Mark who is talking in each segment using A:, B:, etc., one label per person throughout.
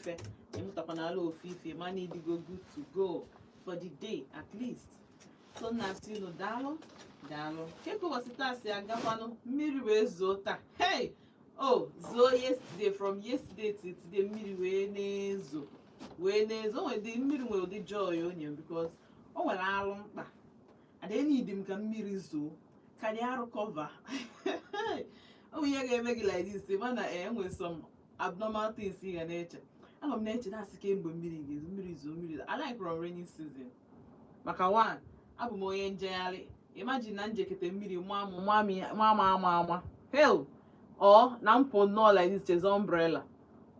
A: ife, ịmụtakwana ala ofu ife, mana ịdịgo good to go for the day at least. So nna asị unu daalụ, daalụ. Keka ụbọchị taa si agakwanụ? Mmiri wee zoo taa. Hey, oh, zoo yesterday, from yesterday till today, mmiri wee na-ezo, wee na-ezo. O nwere mmiri, nwere ụdị joy o nye, because o nwere alụ mkpa adenidi m ka mmiri zoo ka dị arụ cover. O nwere ihe ga-eme gị like this, mana e nwere some abnormal things ị ga na-eche. Anọ m na-eche, na-asị kemgbe mmiri ga-ezo, mmiri zoo, mmiri zoo. I like from rainy season maka one, abụ m onye njegharị. Imagine na njekete mmiri maa m, maa m, maa m, ama ama hell, ọ na mpụ nnọọ like this, cheze umbrella,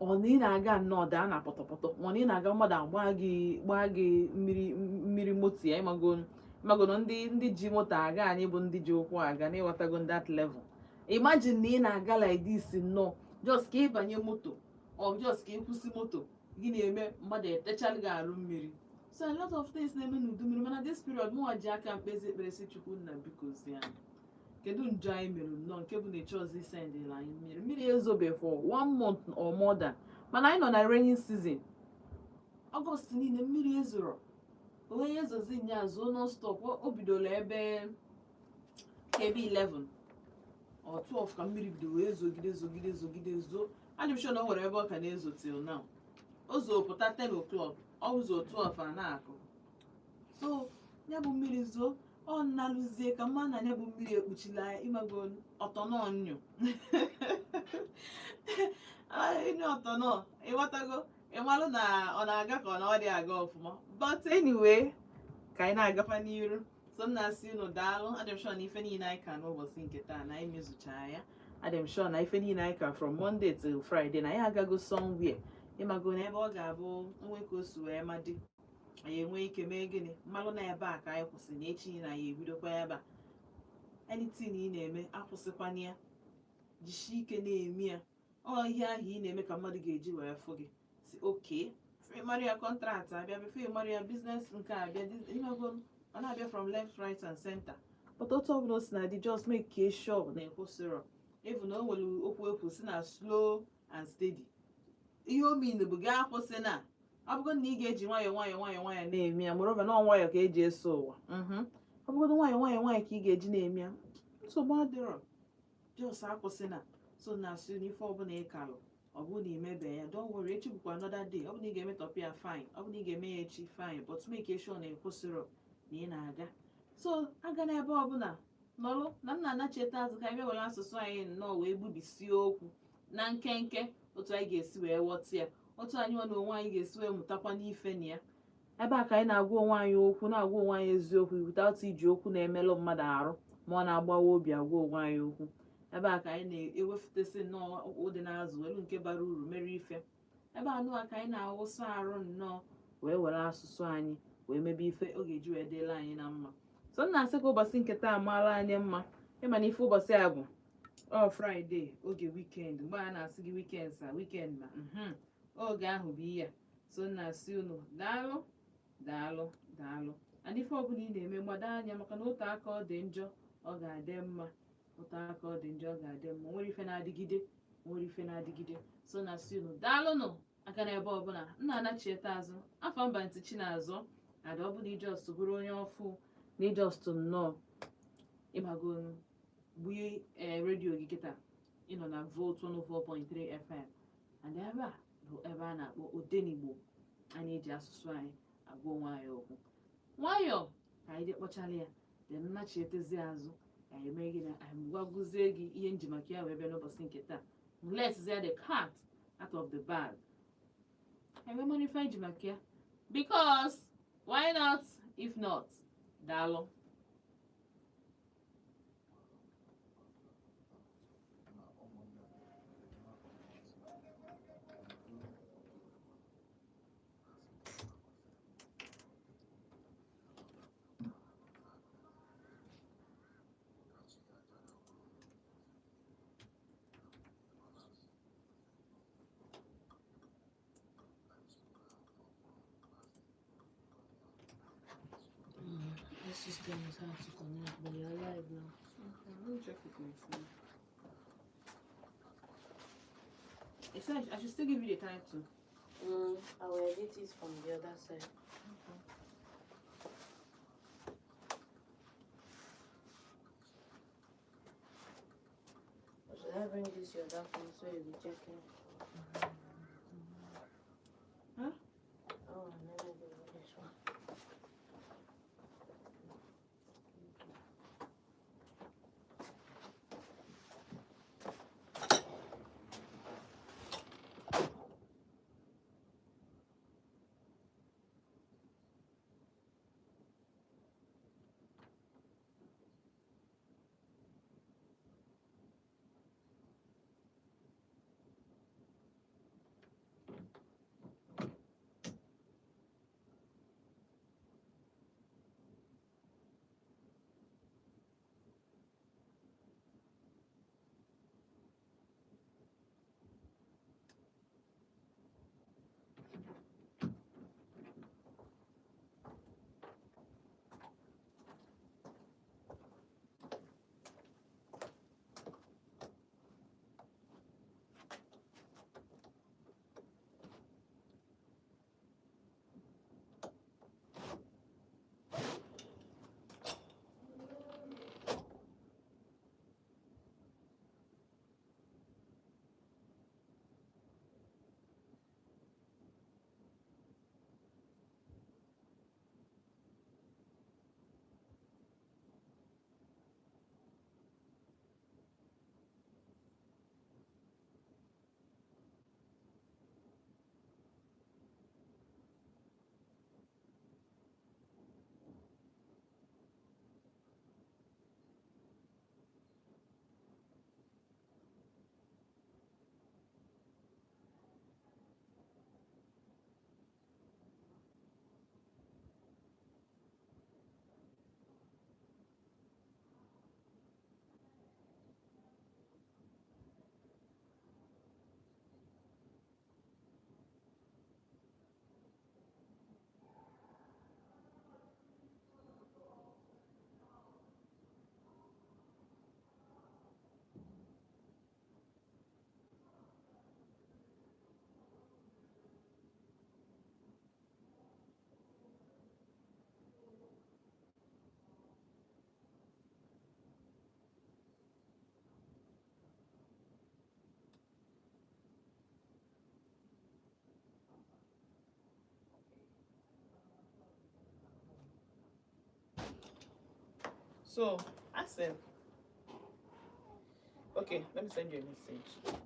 A: ọ na ị na-aga nnọọ daa na pọtọpọtọ, ma ọ na ị na-aga mmadụ agba gị, gbaa gị mmiri, mmiri moto ya. Ịmago, ịmagono ndị ji moto aga, anyị bụ ndị ji ụkwụ aga, na ịghọtago that level. Imagine na ị na-aga like this nnọọ, just ka ịbanye moto or just ka ịkwụsị moto gị, na-eme mmadụ etechalụ gị arụ mmiri. So a lot of things na-eme n'udu mmiri. Mana this period, mụnwa ji aka mkpezi ekpere si, "Chukwu nna, biko zie anyị, kedu njọ anyị mere nnọọ nke bụ na ịchọ ọzọ isendịla anyị mmiri?" Mmiri ezobe for one month or more than, mana anyị nọ na rainy season. August niile mmiri ezoro, onye ezozi nya zoo non stop. O bidoro ebe 11 or 12 ka mmiri bido wee zogide, zogide, zogide, zoo. Adị m sure na o nwere ebe ọ ka na-ezo till now. O zoo pụta 10 o'clock, ọ zoo 12 a na-akụ. So ya bụ mmiri zoo, ọ nnalụzie ka mma na ya bụ mmiri ekpuchila ya. Ịmago ọtọnọ nyụ ịnyụ ọtọnọ, ịghọtago, ịmalụ na ọ na-aga ka ọ na ọ dị aga ọfụma. But anyway, ka anyị na-agakwa n'iru. So m na-asị unu daalụ. Adị m sure na ife niile anyị ka n'ụbọchị nke taa na anyị mezuchaa ya. Adị m sure na ife niile anyị ka from Monday till Friday na ya agago somewhere. Ịmago na ebe ọ ga-abụ onwe ka o si wee madị, anyị enwee ike mee gịnị, mmalụ na ebe a ka anyị kwụsị, na echi na anyị ebidokwa ebe a. Anything ị na-eme, akwụsịkwana ya, jisie ike na-eme ya. Ọ ihe ahụ ị na-eme ka mmadụ ga-eji wee fụ gị, si okay, mara ya, contract abịa before mara ya, business nke a abịa. Ịmago ọ na-abịa from left, right and center. But otu ọbụla o si na dị, just make sure na ịkwụsịrọ. Even na o nwere okwu ekwu si na slow and steady, ihe o mean bụ gị akwụsị na ọ bụgo na ị ga-eji nwayọọ nwayọọ nwayọọ nwayọọ na-eme ya. Moreover, na ọ nwayọọ ka eji eso ụwa. Ọ bụgodo nwayọọ nwayọọ nwayọọ ka ị ga-eji na-eme ya, nsogbu adịrọ, just akwụsị na. So na asị na ife ọbụla ị kalụ, ọ bụrụ na imebe ya, don't worry, echi bụkwa another day. Ọ bụ na ị ga-emetọpụ ya, fine. Ọ bụ na ị ga-eme ya echi, fine. But make sure na ị kwụsịrọ, na ị na-aga. So aga n'ebe ọbụla nọlụ na nna anacheta azụ, ka anyị bịa were asụsụ anyị nnọọ wee gbubisie okwu na nkenke, otu anyị ga-esi wee ghọta ya, otu anyị nwa na onwe anyị ga-esi wee mụtakwa n'ife na ya. Ebe a ka anyị na-agwa onwe anyị okwu, na-agwa onwe anyị eziokwu without iji okwu na-emelụ mmadụ arụ ma ọ na-agbawa obi agwa onwe anyị okwu. Ebe a ka anyị na-ewefutesị nnọọ ụdị na-azụ elu nke bara uru mere ife. Ebe a nụa ka anyị na-awụsa arụ nnọọ wee were asụsụ anyị wee mebe ife ọ ga-eji wee dịla anyị na mma. So m na-asị ka ụbọchị nke taa maara anyị mma. Ịma na ife ụbọchị a bụ ọ Friday, oge weekend, mgbe a na-asị gị weekend sa weekend na oge ahụ bụ ihe a. So m na-asị unu daalụ, daalụ, daalụ. And ife ọbụla ị na-eme, gbado anya, maka na otu aka ọ dị njọ, ọ ga-adị mma. Otu aka ọ dị njọ, ọ ga-adị mma. Nwere ife na-adịgide, nwere ife na-adịgide. So na asị unu daalụnụ. Aka n'ebe ọbụla nna anachieta azụ afọ mba ntị Chinazụ ada. Ọ bụ na I just bụrụ onye ọfụ, na i just nnọọ ịgbagonu gbunye ee redio gị kịta, ịnọ na Volt 104.3 FM, and ebe a bụ ebe a na-akpọ Odenigbo. Anyị eji asụsụ anyị agwa onwe anyị okwu nwayọọ ka anyị dị kpọchala ya dị nnachietezi azụ. Ka anyị mee gị na anyị gwagụzie gị ihe nji maka ya wee bịa n'ụbọchị nke taa. Let's the cat out of the bag. Anyị wee mara ife anyị ji maka ya, because why not? If not, daalụ.
B: This system is hard to connect, but you're live now.
A: Okay, let me check with my phone. It said I should still give you the title.
B: I will edit it from the other side. Or should I bring this your other phone so you'll be checking?
A: Huh?
B: Oh, let me do this one.
A: So, ask him. Okay, let me send you a message.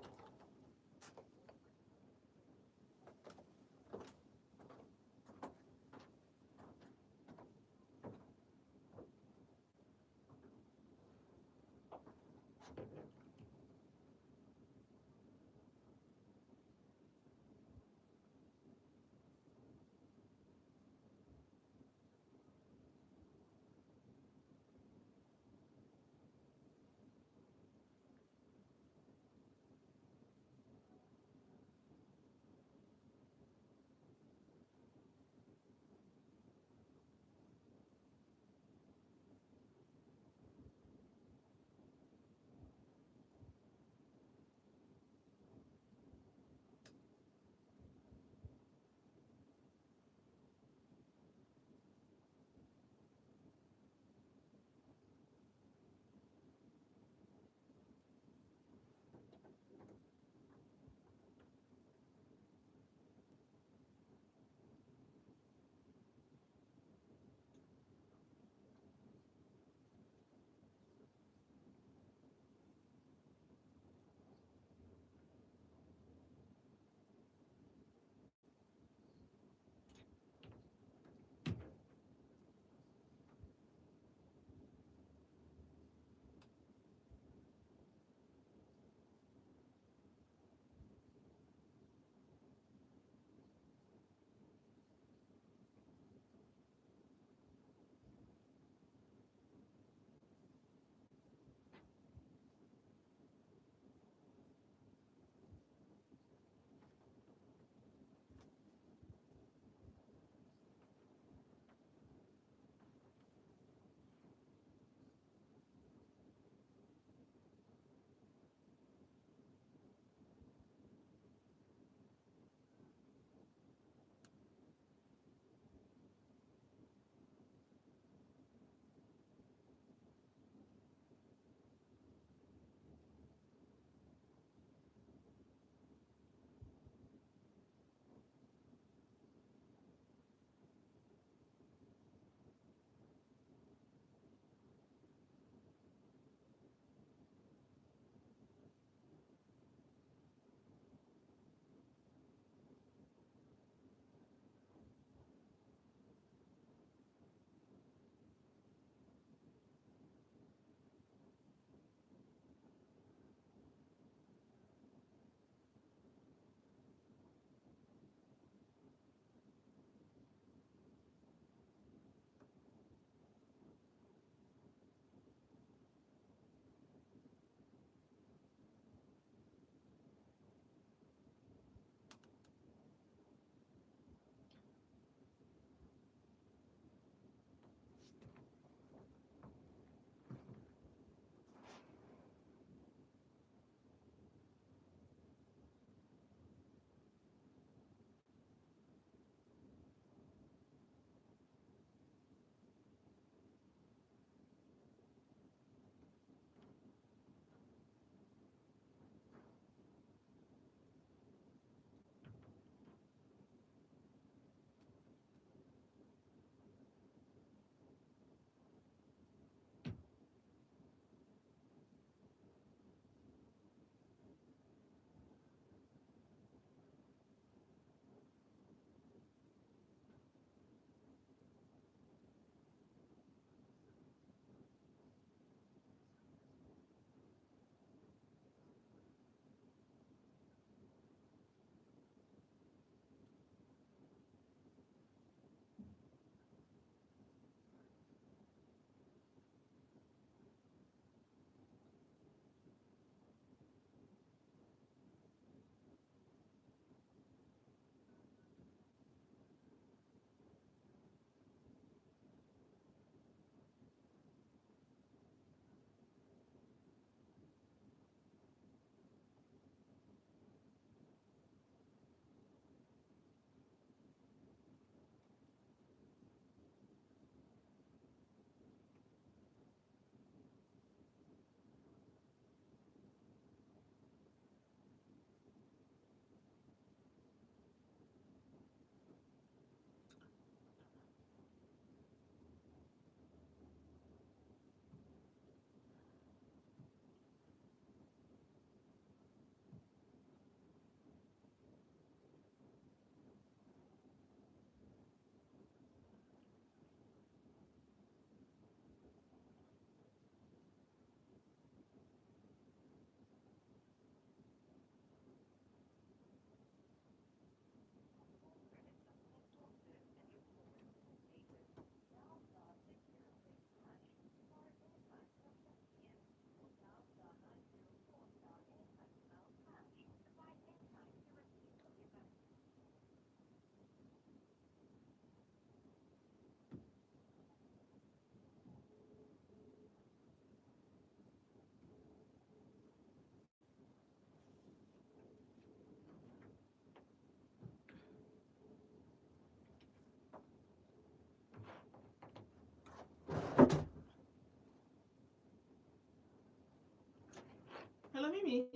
A: Mimi,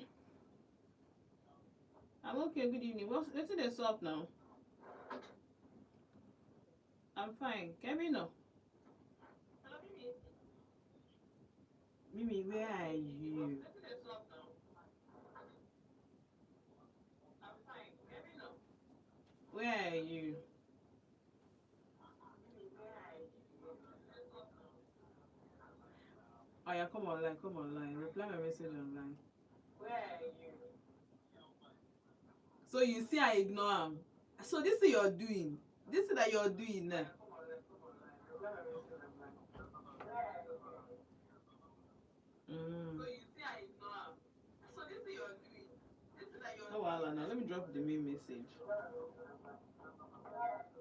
A: I'm okay. Good evening. What's wetin dey sup now? I'm fine. Kemi no. Mimi, where are you? Where are you? Oh yeah, come online, come online. Reply my message online. So you see I ignore am. So this thing you're doing, this thing that you're doing now. Mm. No wahala now. Let me drop the main message.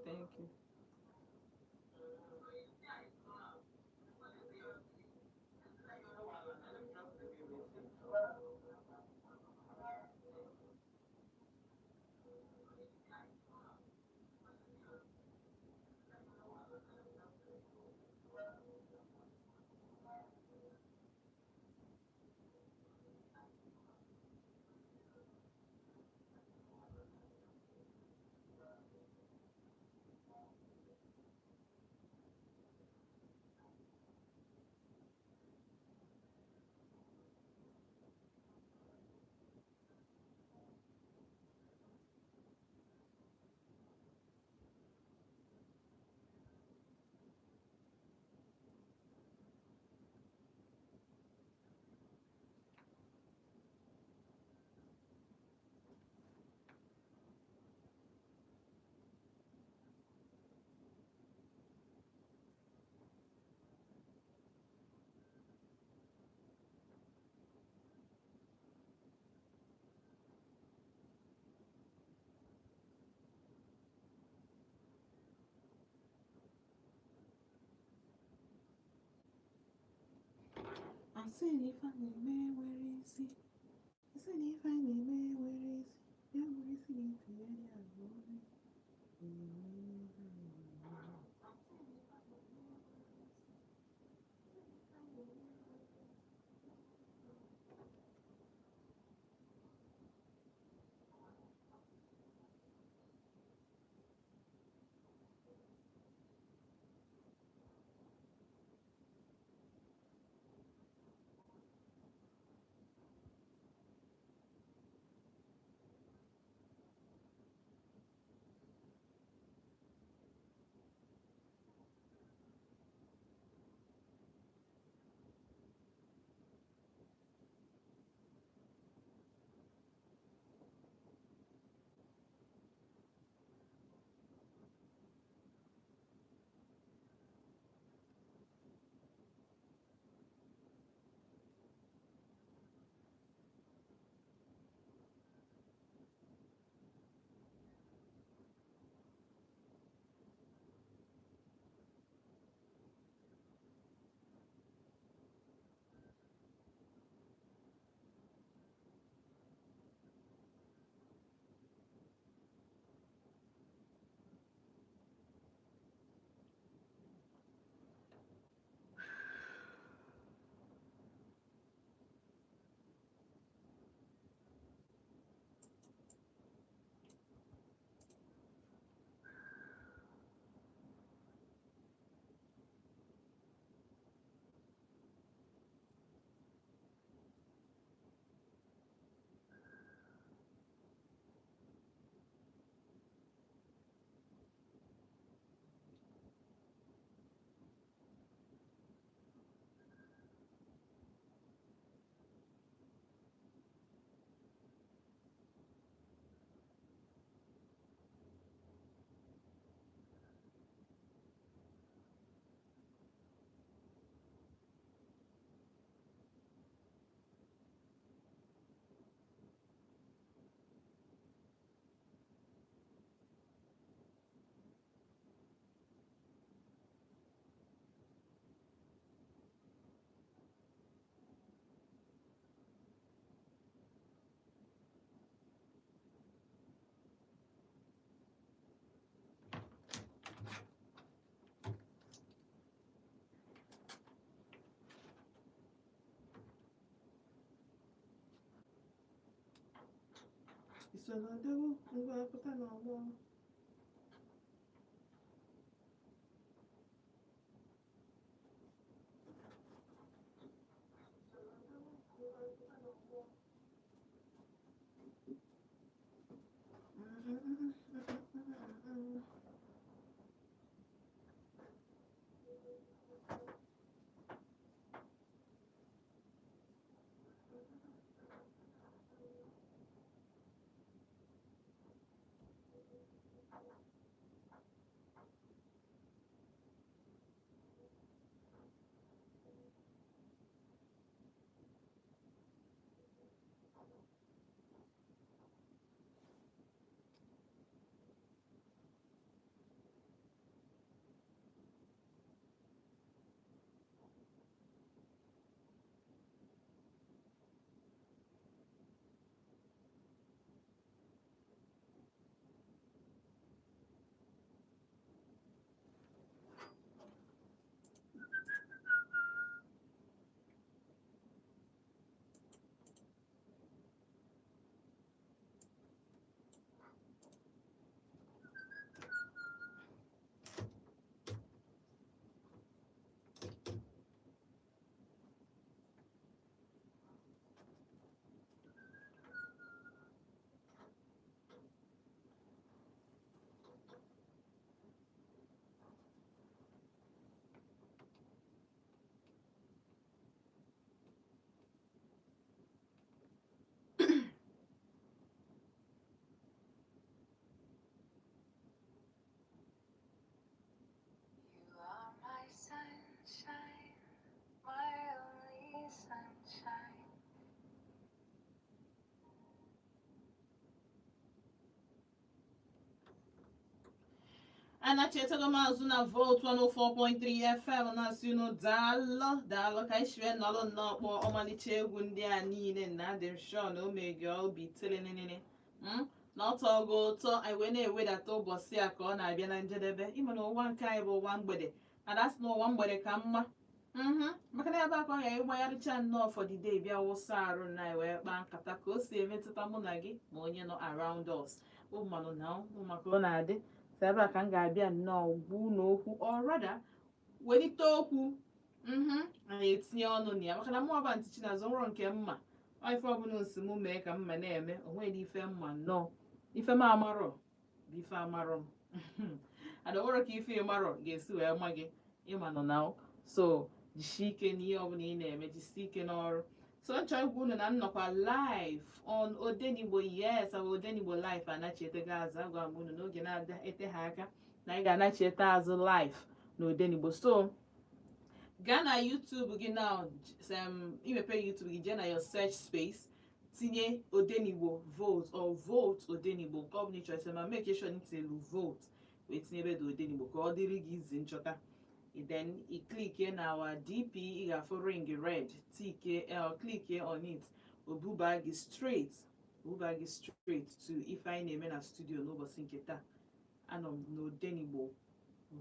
A: Thank you. Asị na ife a na-eme nwere isi. Asị na ife a na-eme nwere isi. Ya nwere isi na ntị ya dị abụọ. Iso n'odogwu, ngwa pụta n'ọgbọ.
C: You are my sunshine, my only sunshine.
A: Anachetago m azụ na Volt 104.3 FM, na-asị unu daalụ, daalụ ka anyị shire nọrọ nnọọ kpọọ ọmalịcha egwu ndị a niile na adị m sure na o mee gị obi tirinini na ọ tọọ gị ụtọ. Anyị wee na-ewedata ụbọchị a ka ọ na-abịa na njedebe. Ịma na ụwa nke anyị bụ ụwa mgbede, ada sị na ụwa mgbede ka mma, maka na ebe akọ ya ịgbagharịcha nnọọ for the day, bịa wụsa arụ na anyị wee kpaa nkata ka o si emetụta mụ na gị ma onye nọ around us, ụmanụ na ụmụ maka ọ na-adị. So ebe a ka m ga-abịa nnọọ gwa unu okwu, or rather welite okwu, anyị etinye ọnụ na ya, maka na mụ ọba ntị Chinazụ nwụrụ nke mma. Ọ ife ọbụla nsi mụ mee ka mma na-eme, o nweghị ife mma nnọọ. Ife m amarọ bụ ife amarọ m, ada nwere ka ife ịmarọ ga-esi wee ma gị ịma nọ na. So jisie ike n'ihe ọbụla ị na-eme, jisie ike n'ọrụ. So nchọ igwa unu na nnọkwa live on Odenigbo. Yes, our Odenigbo live anachietego azụ. Agwa m unu n'oge na-ete ha aka na anyị ga-anachiete azụ live na Odenigbo. So gaa na YouTube gị now, imepe YouTube gị, jee na your search space, tinye Odenigbo Volt or Volt Odenigbo, nke ọ bụla ị chọrọ, ma make sure na itinyelu Volt wee tinye ebe dị Odenigbo ka ọ dịrị gị izi nchọta. Then ị click na our DP, ị ga-afụ ring red tick, click on it, obuba gị straight, obuba gị straight to ife anyị na-eme na studio n'ụbọchị nke taa. Anọ m n'Odenigbo,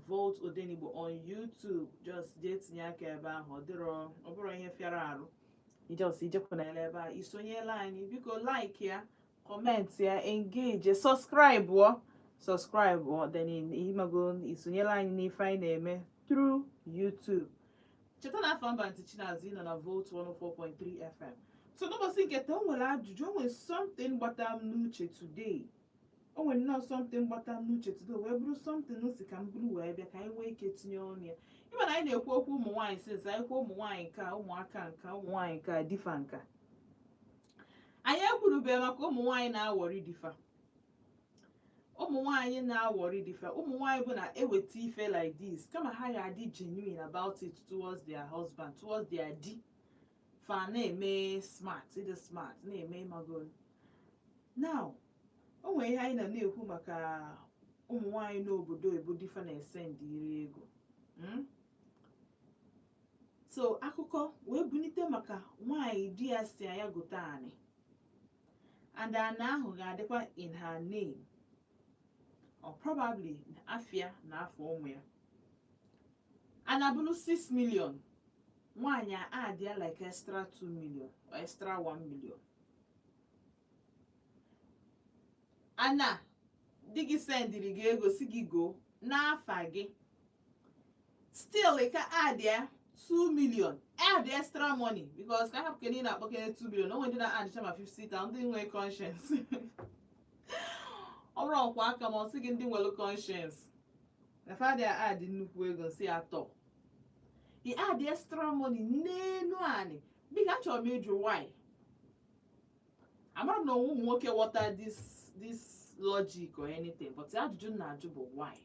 A: Volt Odenigbo on YouTube. Just jee tinye aka ebe ahụ, ọ dịrọ, ọ bụrụ ihe fịara arụ. Just ijekwanala ebe a, isonyela anyị. Biko like ya, comment ya, engage, subscribe ọ, subscribe ọ, then ịmago isonyela anyị n'ife anyị na-eme through YouTube. Cheta na afọ mba ntị Chinazụ nọ na Volt 104.3 FM. So n'ụbọchị nke taa, o nwere ajụjụ, o nwere something gbata m n'uche today. O nwere nnọọ something gbata m n'uche today, wee bụrụ something si ka m bụrụ wee bịa ka anyị nwee ike tinye ọnụ ya. Ịma na anyị na-ekwu okwu ụmụ nwaanyị since anyị kwuo ụmụ nwaanyị nka, ụmụaka nka, ụmụ nwaanyị nka difa nka, anyị ekwurubeghị maka ụmụ nwaanyị na-awọrị difa, ụmụ nwaanyị na-awọrị difa, ụmụ nwaanyị bụ na eweta ife like this, kama ha ga-adị genuine about it towards their husband, towards their di, fa na-eme smart, ịdị smart na-eme ịmago. Now o nwere ihe anyị na na-ekwu maka ụmụ nwaanyị n'obodo ebo difa na-ese ndịri ego. So akụkọ wee bulite maka nwaanyị di ya si ya gote anị, and anị ahụ ga-adịkwa in her name or probably afịa na afọ ụmụ ya, ana bụrụ 6 million. Nwaanyị a add ya like extra 2 million or extra 1 million. Ana di gị sendịrị gị ego, si gị go n'afa gị, still ị ka add ya 2 million, add extra money, because ka hapụ kene ị na-akpọ kene 2 million. Onwe ndị na-adịcha ma 50,000, ndị nwere conscience. Ọ bụrụ ọkwa aka ma ọ sị gị ndị nwere conscience na fa add nnukwu ego si atọ, ị add extra money n'elu anị. Biko, achọrọ m ịjụ why. Amara m na onwe ụmụ nwoke ghọta this logic or anything, but ajụjụ m na-ajụ bụ why.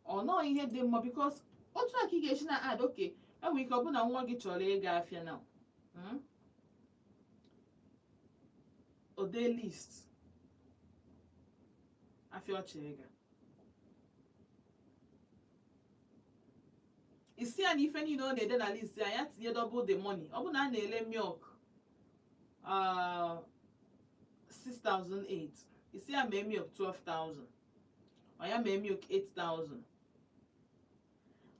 A: Ọ nọọ ihe dị mma, because otu a ka ị ga-esi na add. Okay, enwere ike ọ bụ na nwa gị chọrọ ịga afịa na o dee list afịa ọ chọrọ ịga, isi ya na ife niile ọ na-ede na list ya, ya tinye double the money. Ọ bụ na a na-ele milk 6008, isi ya mee milk 12,000, ọ ya mee milk 8000.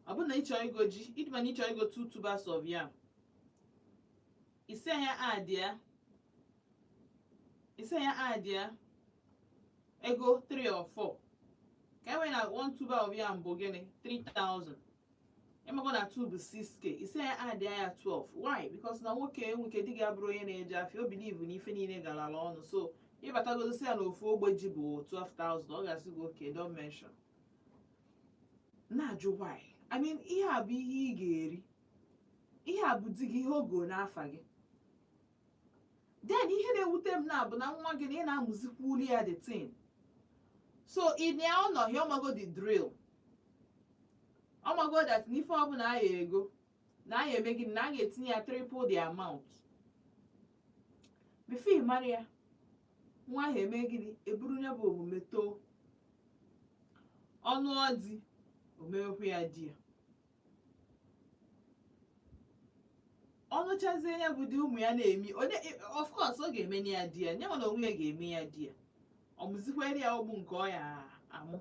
A: Ọ bụ na ị chọrọ igo ji, ịdịma na ị chọrọ igo 2 tubers of yam, isi ya add ya, isi ya add ya ego 3 or 4, ka e nwee na 1 tuber of yam bụ gịnị? 3000. Ịmago na 2 bụ 6K, isi ya add ya 12. Why? Because na nwoke nwoke di gị abụrụ onye na-eje afịa, o believe na ife niile garala ọnụ. So ịbatagodo si ya na ofu ogbe ji bụ 12,000, ọ ga-asị gị okay, don't mention. Na-ajụ why. I mean, ihe a bụ ihe ị ga-eri, ihe a bụ di gị, ihe ogo n'afa gị. Then ihe na-ewute m na bụ na nwa gị na ị na-amụzikwa uli ya the thing. So ị na ọnọhịa, ọmago the drill, ọmago that n'ife ọbụla a ya ego na a ya eme gịnị, na a ga-etinye ya triple the amount. Before ị mara ya, nwa ahụ eme gịnị? Eburu ya bụ omume too ọnụ ọdị, o mewekwa ya di ya, ọnụchazie ya bụ di, ụmụ ya na-emi onye. Of course ọ ga-eme ya di ya, nye na onwe ya ga-eme ya di ya, ọ mụzikwere ya ụmụ nke ọ ya amụ,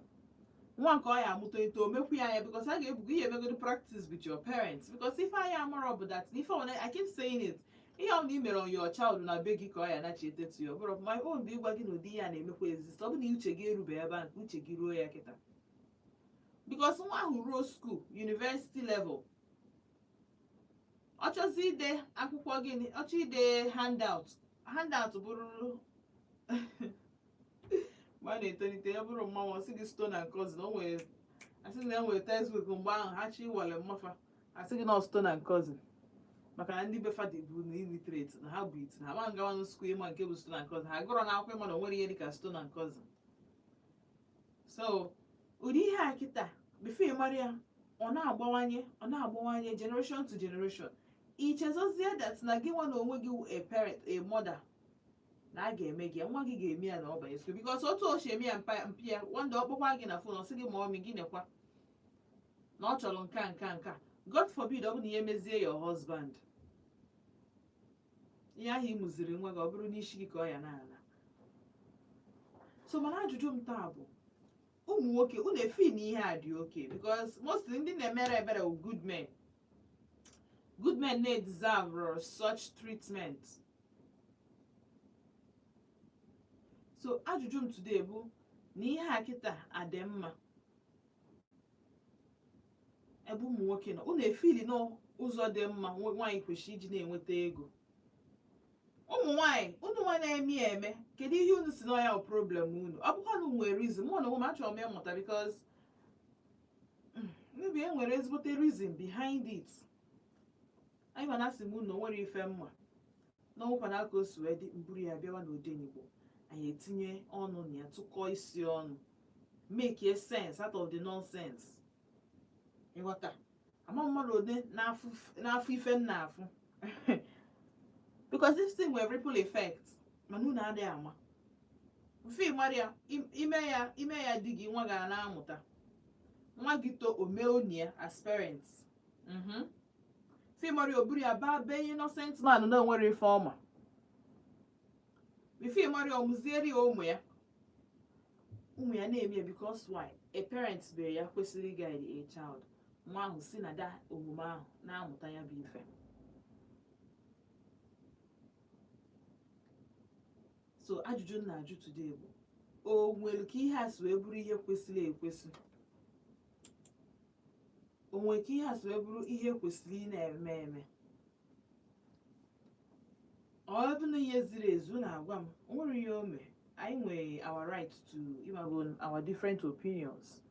A: nwa nke ọ ya amụta eto, omekwu ya ya, because a ga-ebugo ihe emegodo practice with your parents. Because ife anyị amarọ bụ that ife ọbụla, I keep saying it, ihe ọbụla i mere on your child na be gị ka ọ ya anachi etetu ya. Ọ bụrụ my own bụ ịgwa gị na ụdị ya na-emekwa exist. Ọ bụ na uche gị erube ebe a, nke uche gị ruo ya kịta, because nwa ahụ ruo school, university level, ọ chọzi ide akwụkwọ gịnị, ọ chọ ide handout. Handout bụrụ mgbe a na-etolite ya, bụrụ mmanwụ, ọ sị gị Stone and Cousin. O nwere asị na e nwere textbook mgbe ahụ ha chi iwale mmafa, asị gị na Stone and Cousin, maka na ndị befa dị bụ na illiterate, na ha bụ iti na ha ma ngawanụ school ịma nke bụ Stone and Cousin. Ha gụrọ n'akwụkwọ ịma na o nwere ihe dịka Stone and Cousin. So ụdị ihe a kịta, before ị mara ya, ọ na-agbawanye, ọ na-agbawanye generation to generation. Ichezozie that na gị nwa na onwe gị wụ a parent, a mother, na a ga-eme gị, nwa gị ga-eme ya na ọ banye school, because otu o si eme ya mpa mpi ya, one day ọ kpọkwa gị na phone, ọ sị gị ma ọmị gị nekwa na ọ chọrọ nke a, nke a, nke a. God forbid, ọ bụ na ihe mezie your husband, ihe ahụ ị mụziri nwa gị, ọ bụrụ n'isi gị ka ọ ya na-ala. So mana ajụjụ m taa bụ, ụmụ nwoke, unu efi na ihe a dị okay? Because mostly ndị na-emere ebere wụ good men. Good men na-deserve such treatment. So ajụjụ m today bụ na ihe a kịta adị mma ebe ụmụ nwoke nọ? Unu efili n'ụzọ dị mma nwaanyị kwesịrị iji na-enweta ego? Ụmụ nwaanyị, unu nwa na-eme ya eme, kedu ihe unu si na ya bụ problem unu? Ọ bụkwa na unu nwere reason, mụ na onwe m achọrọ m ịmụta, because maybe e nwere ezigbote reason behind it. Anyị ma na asị m unu na o nwere ife mma na ọnwụkwa na aka o si wee dị mburu ya bịawa n'Odenigbo, anyị etinye ọnụ na ya, tụkọọ isi ọnụ, make a sense out of the nonsense. Ịghọta ama mmadụ one n'afọ ife m na-afụ, because this thing nwere ripple effect, mana unu adịghị ama mfe ịmara ya. Ime ya, ime ya di gị, nwa ga na-amụta, nwa gị to omee oni ya as parents. Mfe ịmara ya, o buru ya baa be innocent man na onwere ife ọma. Ife ịmara ya, ọmụziere ya ụmụ ya, ụmụ ya na-eme ya. Because why? A parent bere ya kwesịrị guide a child, nwa ahụ si na da omume ahụ na-amụta ya bụ ife. So ajụjụ m na-ajụ today bụ, o nwere ka ihe a si wee bụrụ ihe kwesịrị ekwesị? O nwere ka ihe a si wee bụrụ ihe kwesịrị ị na-eme eme? Ọ bụ na ihe ziri ezu na-agwa m, o nwere ihe o mee. Anyị nwere our right to ịmago our different opinions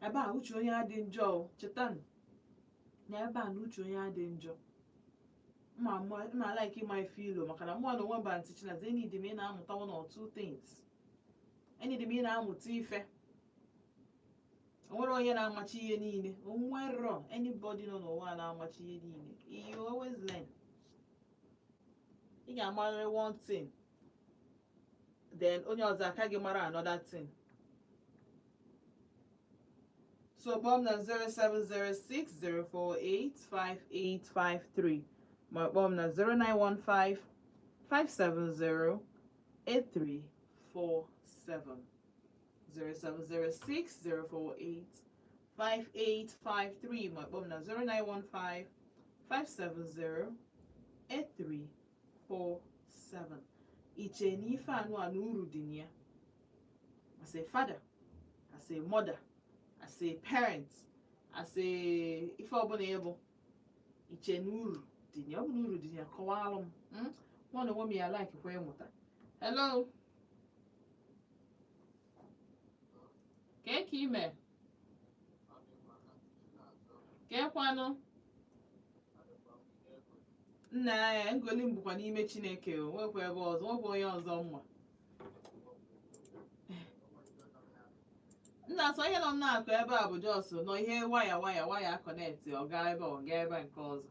A: ebe a. Uche onye adị njọ o, chetanụ na ebe a na uche onye adị njọ. Mma like ịma ife ilo, maka na mụnwa na onwe m bụ Aunty Chineze, enidi m ị na-amụta one or two things, enidi m ị na-amụta ife. O nwere onye na-amachi ihe niile? O nwero anybody nọ n'ụwa a na-amachi ihe niile. You always learn. Ị ga-amarịrị one thing, then onye ọzọ aka gị mara another thing. So kpọọ m na 07060485853, ma kpọọ m na 09155708347. 07060485853, ma kpọọ m na 09155708347. Iche na ife anụ a na uru dị na ya, as a father, as a mother, as a parent, as a ife ọbụla ịbụ, iche na uru dị na ya? Ọ bụ na uru dị na ya, kọwalụ m. Mụ na onwe m ya like kwa ịmụta. Hello, kee ka ime? Keekwanụ nna ya? Ngoli m bụkwa n'ime Chineke. O nwekwa ebe ọzọ, nwekwa onye ọzọ mma. Nna sọ ihe nọ m na-akụ ebe a bụ just nọ ihe waya waya waya connect, ọ gaa ebe, ọ gaa ebe nke ọzọ.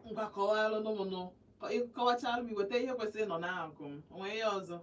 A: Ngwa, kọwalụ nụ. Kọwachalụ m, iweta ihe kwesịrị ịnọ n'akụ m. O nwere ihe ọzọ?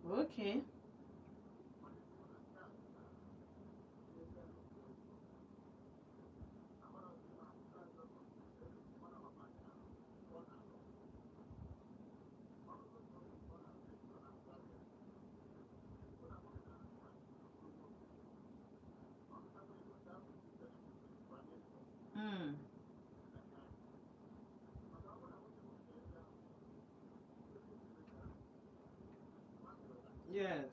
A: Okay. Yes.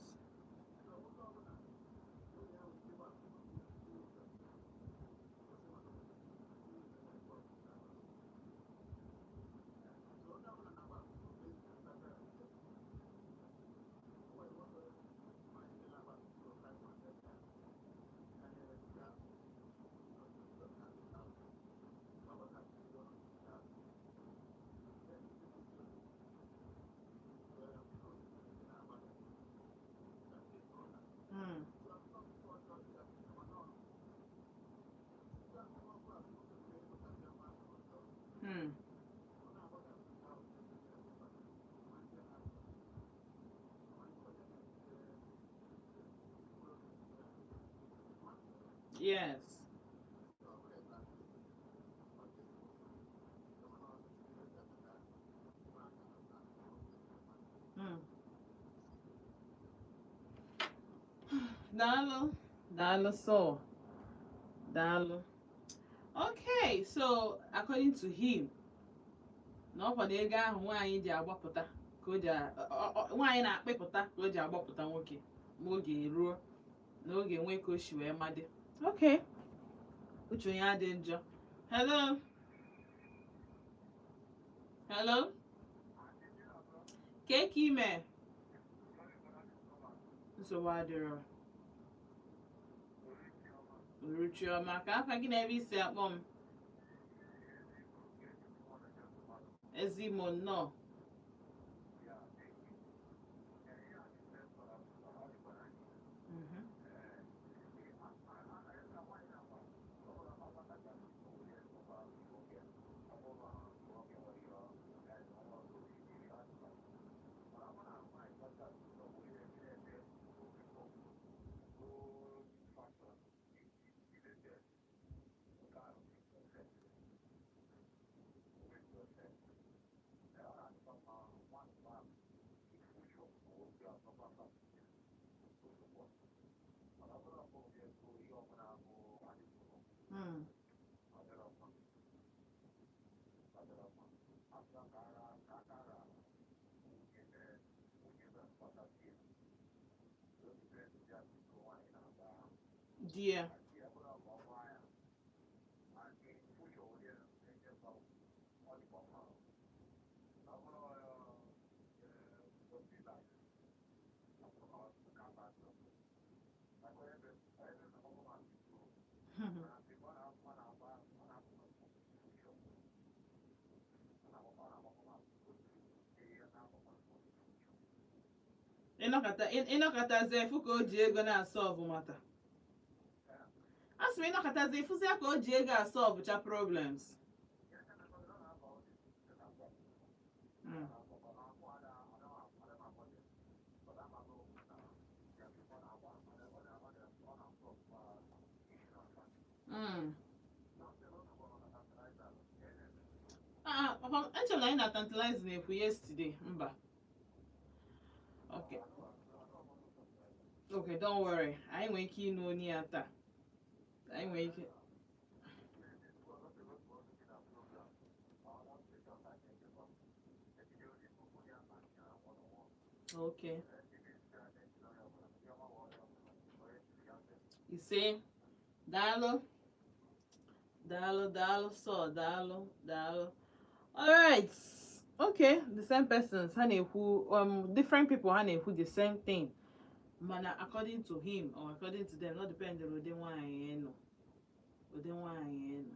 A: Yes. Daalụ, daalụ so. Daalụ. Okay, so according to him, na ọkwa na ego ahụ nwaanyị ji agbapụta ka Ka o ji nwaanyị na-akpịpụta ka o ji agbapụta nwoke ma oge eruo na oge nwee ka o si wee madị. Okay, uche onye adị njọ. Hello, hello, kee ka ime? Nsogbu adịrọ. Uruchiọma, ka afa gị na ebe isi akpọ m? Ezimo, nnọọ. Di ya. Ịnọkọtazi efu ka o ji ego na-asolve mata. A sị m, ịnọkọtazi ịfụzi ya ka o ji ego asolvecha problems. Ah, papa, echere m na anyị na Tantalize na-ekwu yesterday. Mba. Okay. Okay, don't worry. Anyị nwere ike ịnụ onye ya taa. Anyị nwere ike. Okay. Ise, daalụ. Daalụ, daalụ, so daalụ, daalụ. Alright. Okay, the same persons ha na-ekwu, different people ha na-ekwu the same thing. Mana according to him or according to them, not depend on ụdị nwaanyị nọ. Ụdị nwaanyị nọ.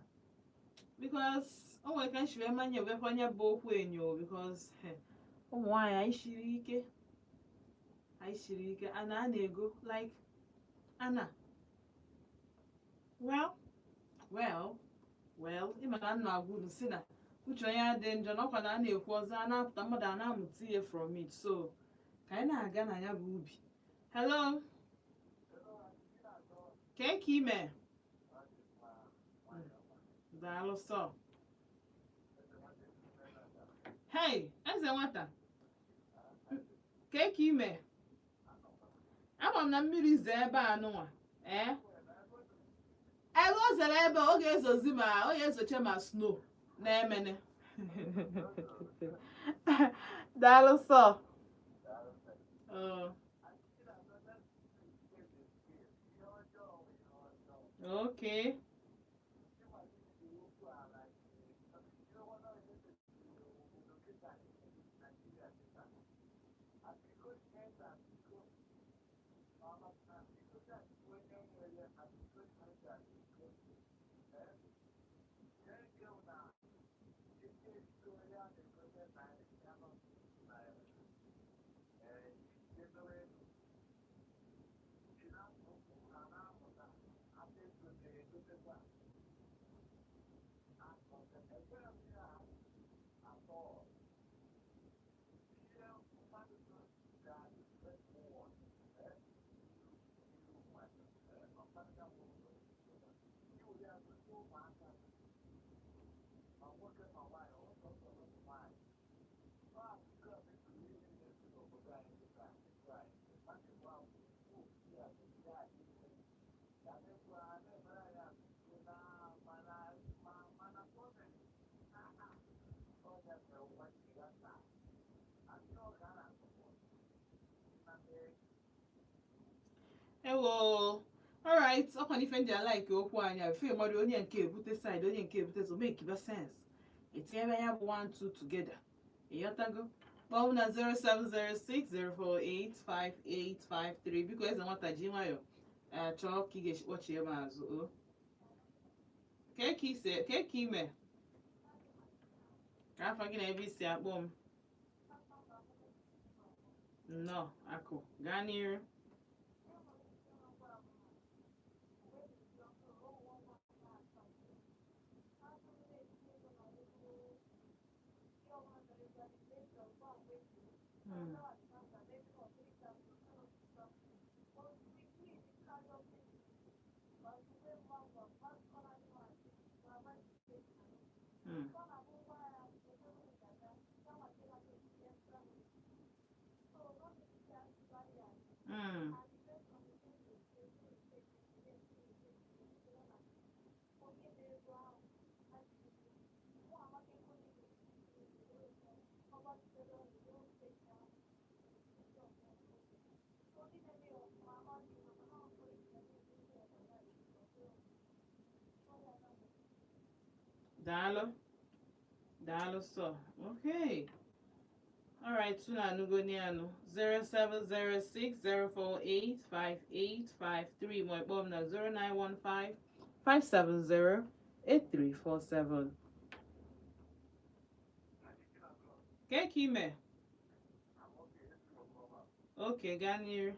A: Because o nwere ka nshi wee manye wekwa bụ okwu enyo, because ụmụ nwaanyị anyị shiri ike. Anyị shiri ike. Ana a na-ego like ana. Well, well, well, ịma na nna agwa unu si na uche onye adị njọ na ọkwa na a na-ekwu ọzọ, a na-apụta mmadụ a na-amụta ihe from it. So ka anyị na-aga na ya bụ ubi. Hello, kee ka ime? Daalụ sọ. Hey, eze nwata, kee ka ime? Ama m na mmiri zee ebe a nụnwa. Ee, ebe o zere, ebe ọ ga-ezozi, ma ọ ga-ezoche, ma snow na-emene. Daalụ sọ. Oh. Okay. Ewo. Alright, ọkwa n'ife ndị a like okwu anyị a fe mmadụ, onye nke ebute side, onye nke ebute, so make sense, etinyebe ya bụ 1 2 together. Ịghọtago? Kpọọ m na 07060485853, biko. Eze nwata ji nwayọ, chọọ ka ị ga-esi kpọchie m azụ. O kee ka ise, kee ka ime, ka afọ gị na ebe isi akpọ m. Nnọọ, akụ, gaa n'iru. Daalụ, daalụ sọ. Okay, alright, unu anụgo anụ 07060485853, ma ịkpọ m na 09155708347. Kee ka ime? Okay, gaa n'iru.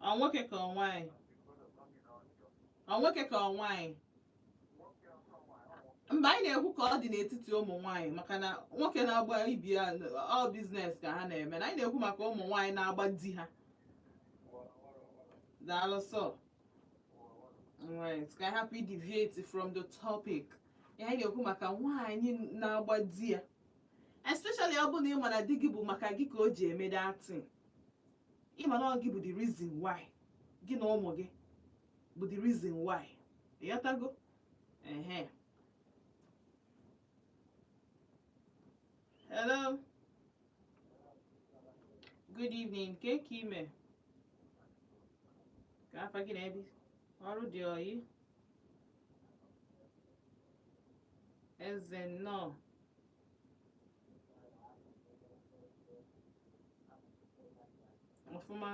A: Ọ nwoke ka ọ nwaanyị? Ọ nwoke ka ọ nwaanyị? Mba, anyị na-ekwu ka ọ dị n'etiti ụmụ nwaanyị, maka na nwoke na-agba ibi ya, all business ka ha na-eme, na anyị na-ekwu maka ụmụ nwaanyị na-agba di ha. Daalụ sọ. Right, ka anyị hapụ deviate from the topic. Ihe anyị na-ekwu maka nwaanyị na-agba di ya, especially ọ bụ na ị ma na di gị bụ maka gị ka o ji eme that thing, ị ma na ọ gị bụ the reason why, gị na ụmụ gị bụ the reason why. Ịghọtago? Ehe. Hello, good evening. Ke ka ime? Ka afa gị na ebe ọrụ dị oyi. Eze, nnọọ. Ọfụma.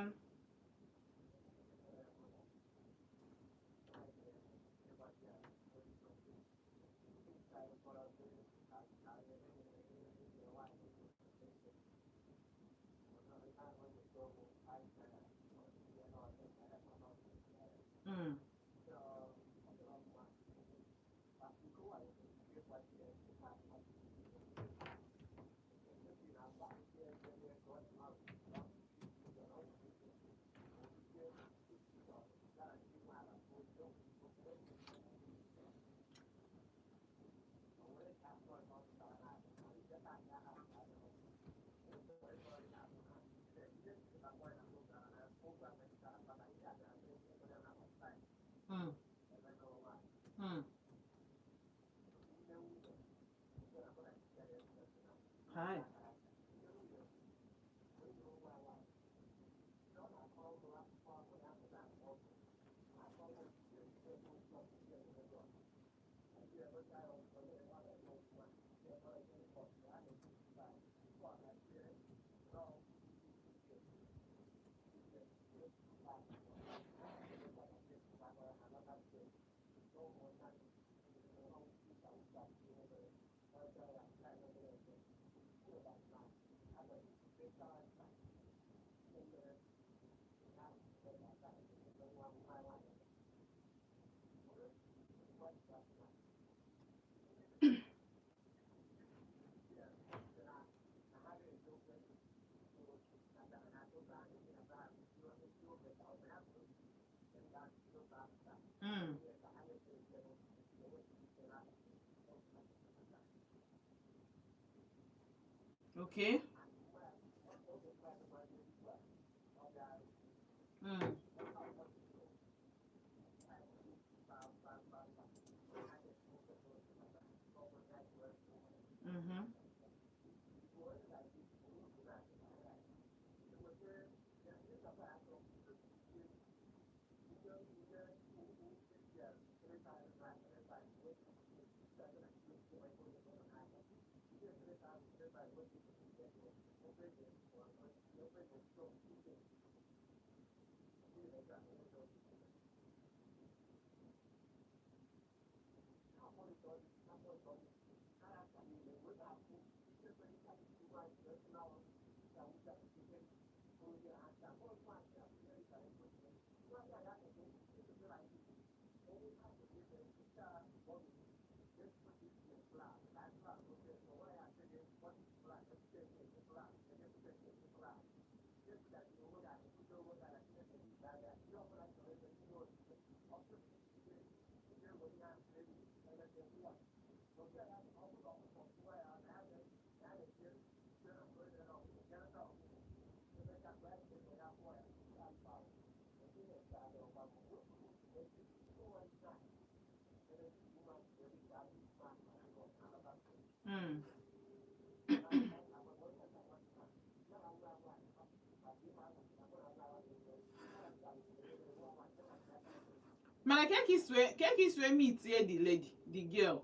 A: Hi. Okay. Mana ka isi wee meet the lady, the girl?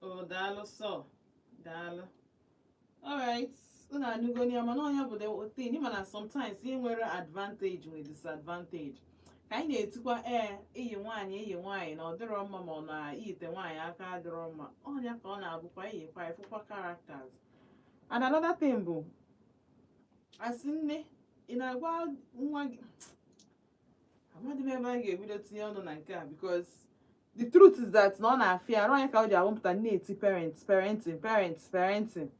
A: Oh, daalụ sọ, daalụ. Alright, unu anụgo ya. Mana ọnya bụ the thing, ịma na sometimes ihe nwere advantage nwere disadvantage. Ka anyị na-etikwa, ee, iyi nwaanyị, iyi nwaanyị na ọ dịrọ mma, ma ọ na iyite nwaanyị aka adịrọ mma. Ọnya ka ọ na-abụkwa iyikwa ifụkwa characters. And another thing bụ, asị nne, ị na-agwa nwa gị, amadị m ebe a ga-ebido tinye ọnụ na nke a, because the truth is that na ọ na-afịa arụ. Anyị ka o ji awụpụta na-eti parents, parenting, parents, parenting,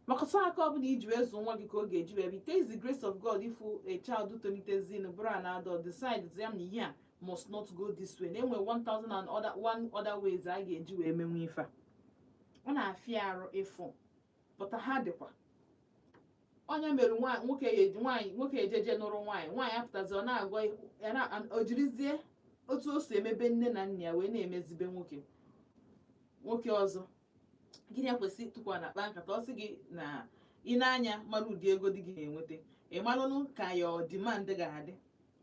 A: maka ọtụ aka ọbụla iji wee zụọ nwa gị ka ọ ga-eji wee. It takes the grace of God ifu a child tolitezin bụrụ an adult decide ya na ihe a must not go this way, na enwe 1000 and other one other ways a ga-eji wee menwe ife a. Ọ na-afịa arụ ịfụ pụta ha dịkwa. Onye mere nwoke ya eji nwaanyị, nwoke ejeje nụrụ nwaanyị, nwaanyị apụtazi, ọ na-agwa ya o jirizie otu o si emebe nne na nna ya wee na-emezibe nwoke, nwoke ọzọ. Gịnị ekwesị tụkwa na akpa nkata? Ọ sị gị na ị na-anya mara ụdị ego dị gị na-enweta, ị marụnụ ka your demand ga-adị,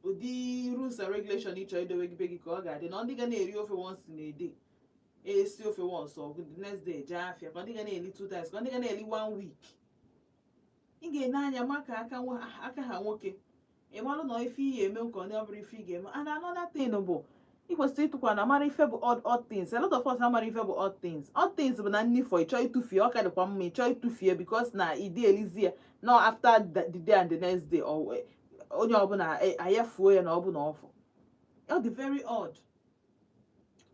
A: ụdị rules and regulation ịchọ idowe gị be gị ka ọ ga-adị, na ndị ga na-eri ofe once in a day, esi ofe once or the next day jee afịa, ka ndị ga na-eli two times, ka ndị ga na-eli one week. Ị ga-ene anya maka aka aka ha nwoke, ị marụ na ife ị ga-eme nke ọ bụrụ ife ị ga-eme. And another thing bụ, ị kwesịrị ịtụkwa na mara ife bụ odd odd things. A lot of us amara ife bụ odd things. Odd things bụ na nni fọ, ịchọ ịtụfie, ọ ka dịkwa mma, ịchọ ịtụfie because na ịdị elizi ya no after the day and the next day, or onye ọbụla ayafuo ya na ọ bụ na ọfọ. Ọ dị very odd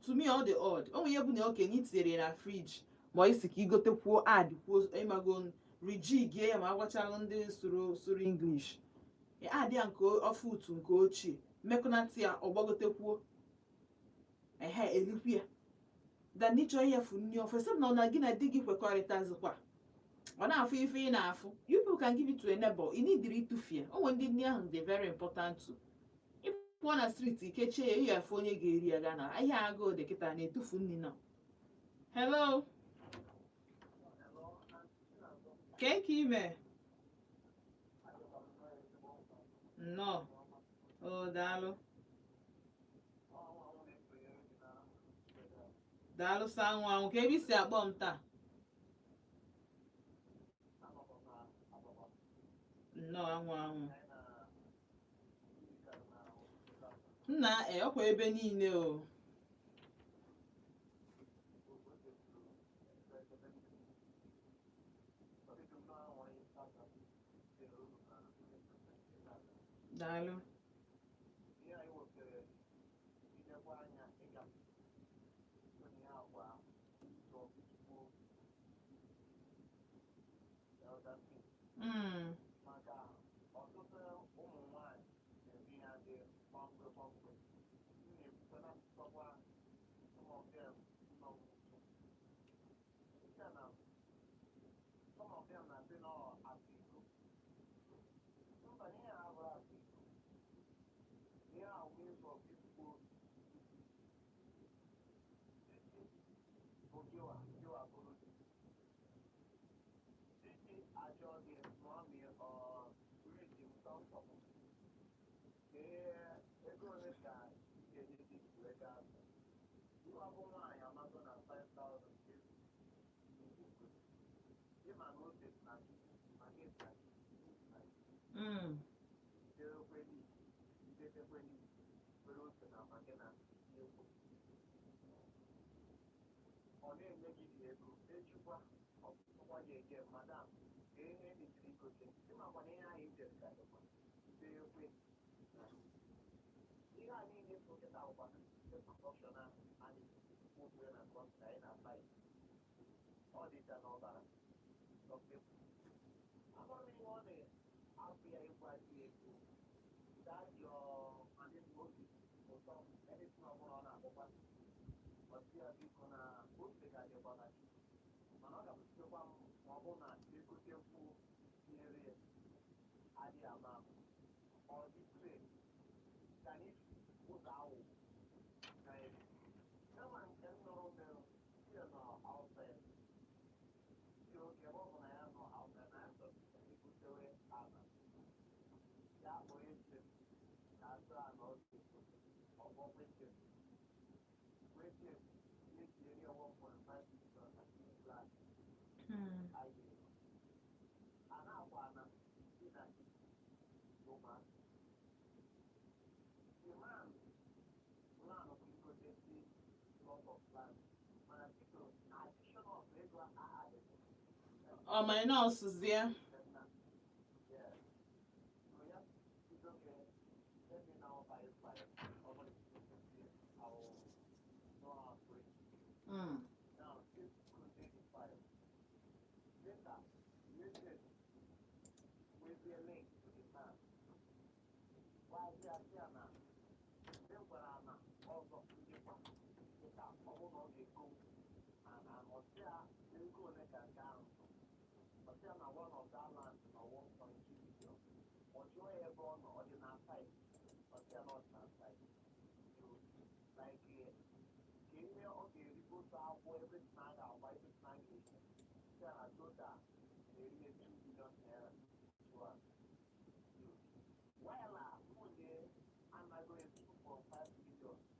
A: to me, ọ dị odd. O nwere ihe bụ na okenye itinyere na fridge, ma ọ isi ka igotekwuo, add kwuo, ịmago, rejigie ya, ma agwachalụ ndị sụrụ sụrụ English, add ya nke ofe utu nke ochie mmekọnata ya, ọgbagotekwuo ehe elikwu ya dan ịchọ ihefu nri ofe sị na ọ na gị na di gị kwekọrịtazikwa, ọ na-afụ ife ị na-afụ. You people can give it to a neighbor. Ị nidiri ịtụfie. O nwere ndị nri ahụ dị very important to ị pụọ na street kechie ya, ihe afụ onye ga-eri ya gaa na ihe agụụ dị kịta na-etufu nri nọ. Hello, kee ka ime? Nnọọ o, daalụ, daalụ. Sa anwụ anwụ ka ebe i si akpọ m taa? Nnọọ, anwụ anwụ nna e ọkwa ebe niile o. Daalụ. Ọ minus zie.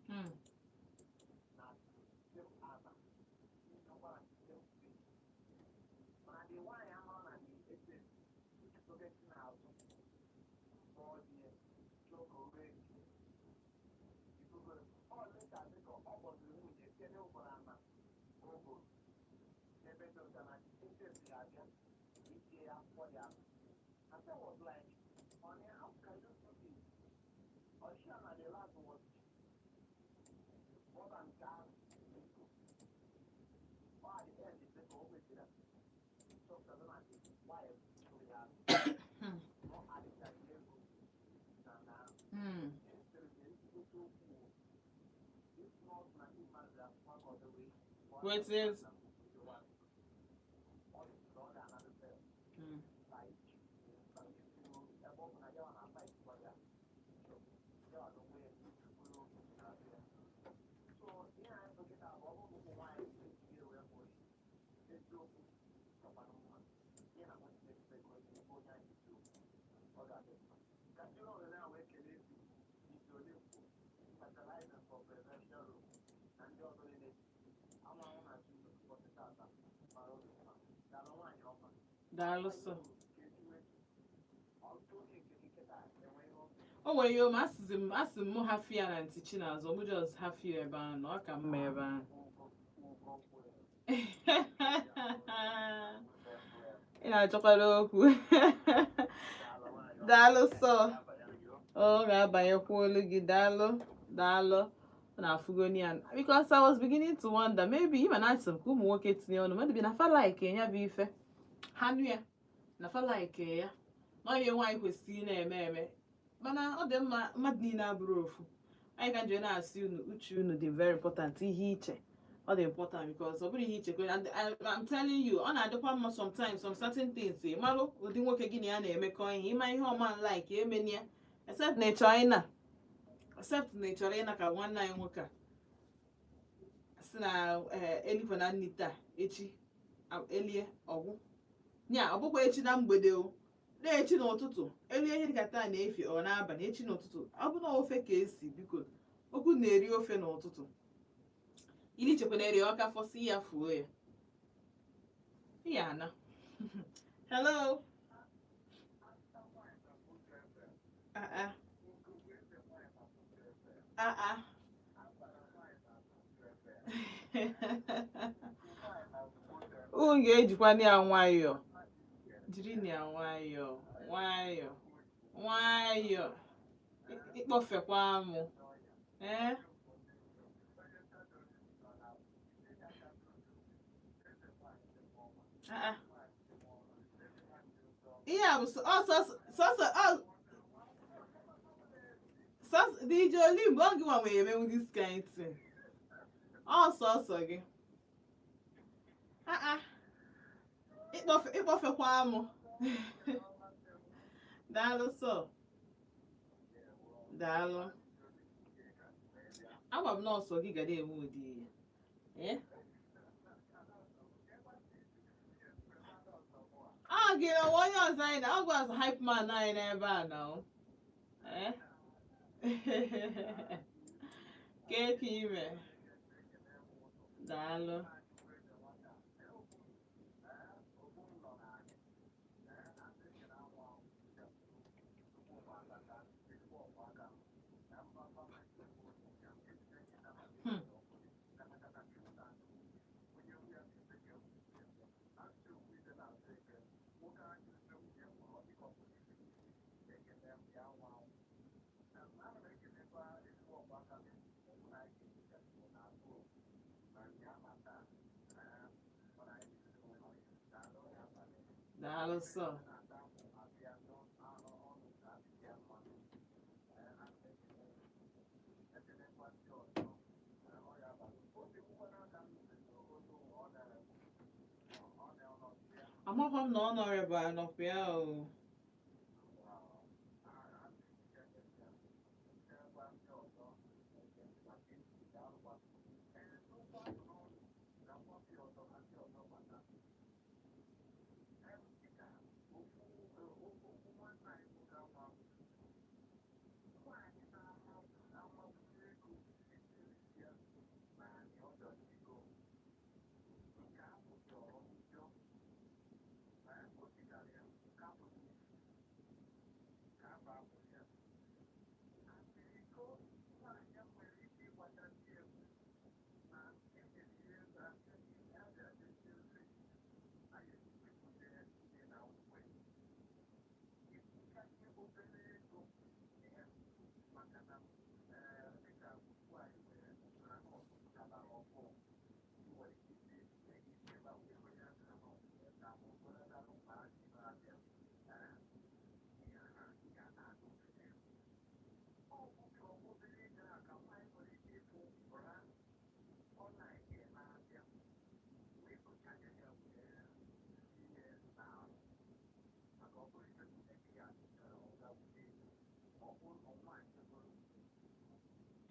A: Hmm. Hmm. Wait, is. Hmm. Daalụ sọ. O nwere ihe ma asịzi m asị m mụ hafụ ya na ntị Chinazụ, mụ just hafụ ya ebe ahụ na ọ ka mma ebe ahụ. Ị na-achọkwara okwu. Daalụ sọ. Ọ ga-abanyekwa olu gị. Daalụ, daalụ. Ọ na-afụgoni ya because I was beginning to wonder, maybe ịma na asị m ka ụmụ nwoke tinye ọnụ, maybe na fa like ya bụ ife ha nụ ya na fa like ya na ọ ihe nwaanyị kwesịrị ị na-eme eme, mana ọ dị mma mmadụ niile abụrụ ofu. Anyị ka nje na-asị unu, uche unu dị very important. Ihe iche ọ dị important because ọ bụrụ ihe iche and I'm telling you, ọ na-adịkwa mma sometimes, some certain things, ị malụ ụdị nwoke gị na ya na-emekọ ihe, ịma ihe ọma like emeni ya, except na ị chọrọ ịna, except na ị chọrọ ịna ka nwanne anyị nwoke a sị na elikwa na nni taa, echi elie ọgwụ nya. Ọ bụkwa echi na mgbede o na-echi n'ụtụtụ elie ihe dịka taa na-efi ọ n'abalị, echi n'ụtụtụ ọ bụ na ofe ka esi. Biko, okwu na-eri ofe n'ụtụtụ ili chekwa na eri ọka fọsị ya fuo ya ya ana. Hello. Ah ah ah ah. Unu ga-ejikwa ya nwayọọ, jiri ya nwayọọ nwayọọ nwayọọ, ịkpọfekwa mụ ee. Ah, ah. Ihe a bụ sọsọ sọsọ DJ Olimbo, ọ gị nwa nwere emenwu this kind thing, ọ sọsọ gị. Ah ah, ịkpọfekwa mụ. Daalụ sọ, daalụ. Agwa m nọọsụ gị ga na-eme ụdị ihe. Eh? Ọ gị na onye ọzọ anyị na ọ gwa azụ hype man anyị n'ebe a na o. Eh? Kee ka ime? Daalụ. Daalụ sọ. Amakwa m na honorable anọkwa ya o.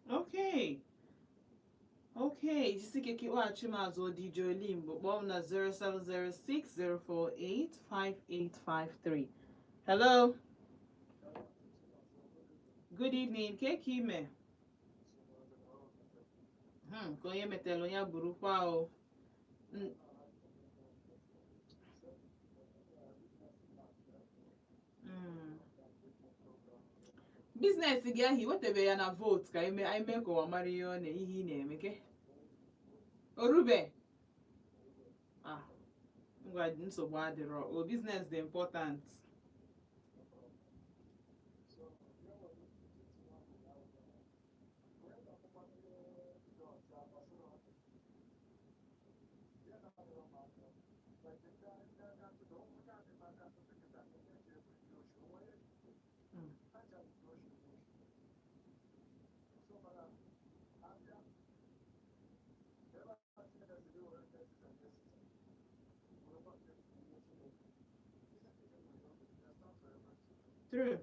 A: Okay. Okay, jisike ka ịkpọghachi m azụ. DJ Olimbo, kpọọ m na 07060485853. Hello. Good evening. Ke ka ime? Ka onye metelu ya burukwa o. Business gị ahụ iwetabe ya na vote ka ime anyị mee ka ụwa mara ihe ọ na ihe ị na-eme ke orube. Ah, ngwa, nsogbu adịrọ o. Business dị important. True.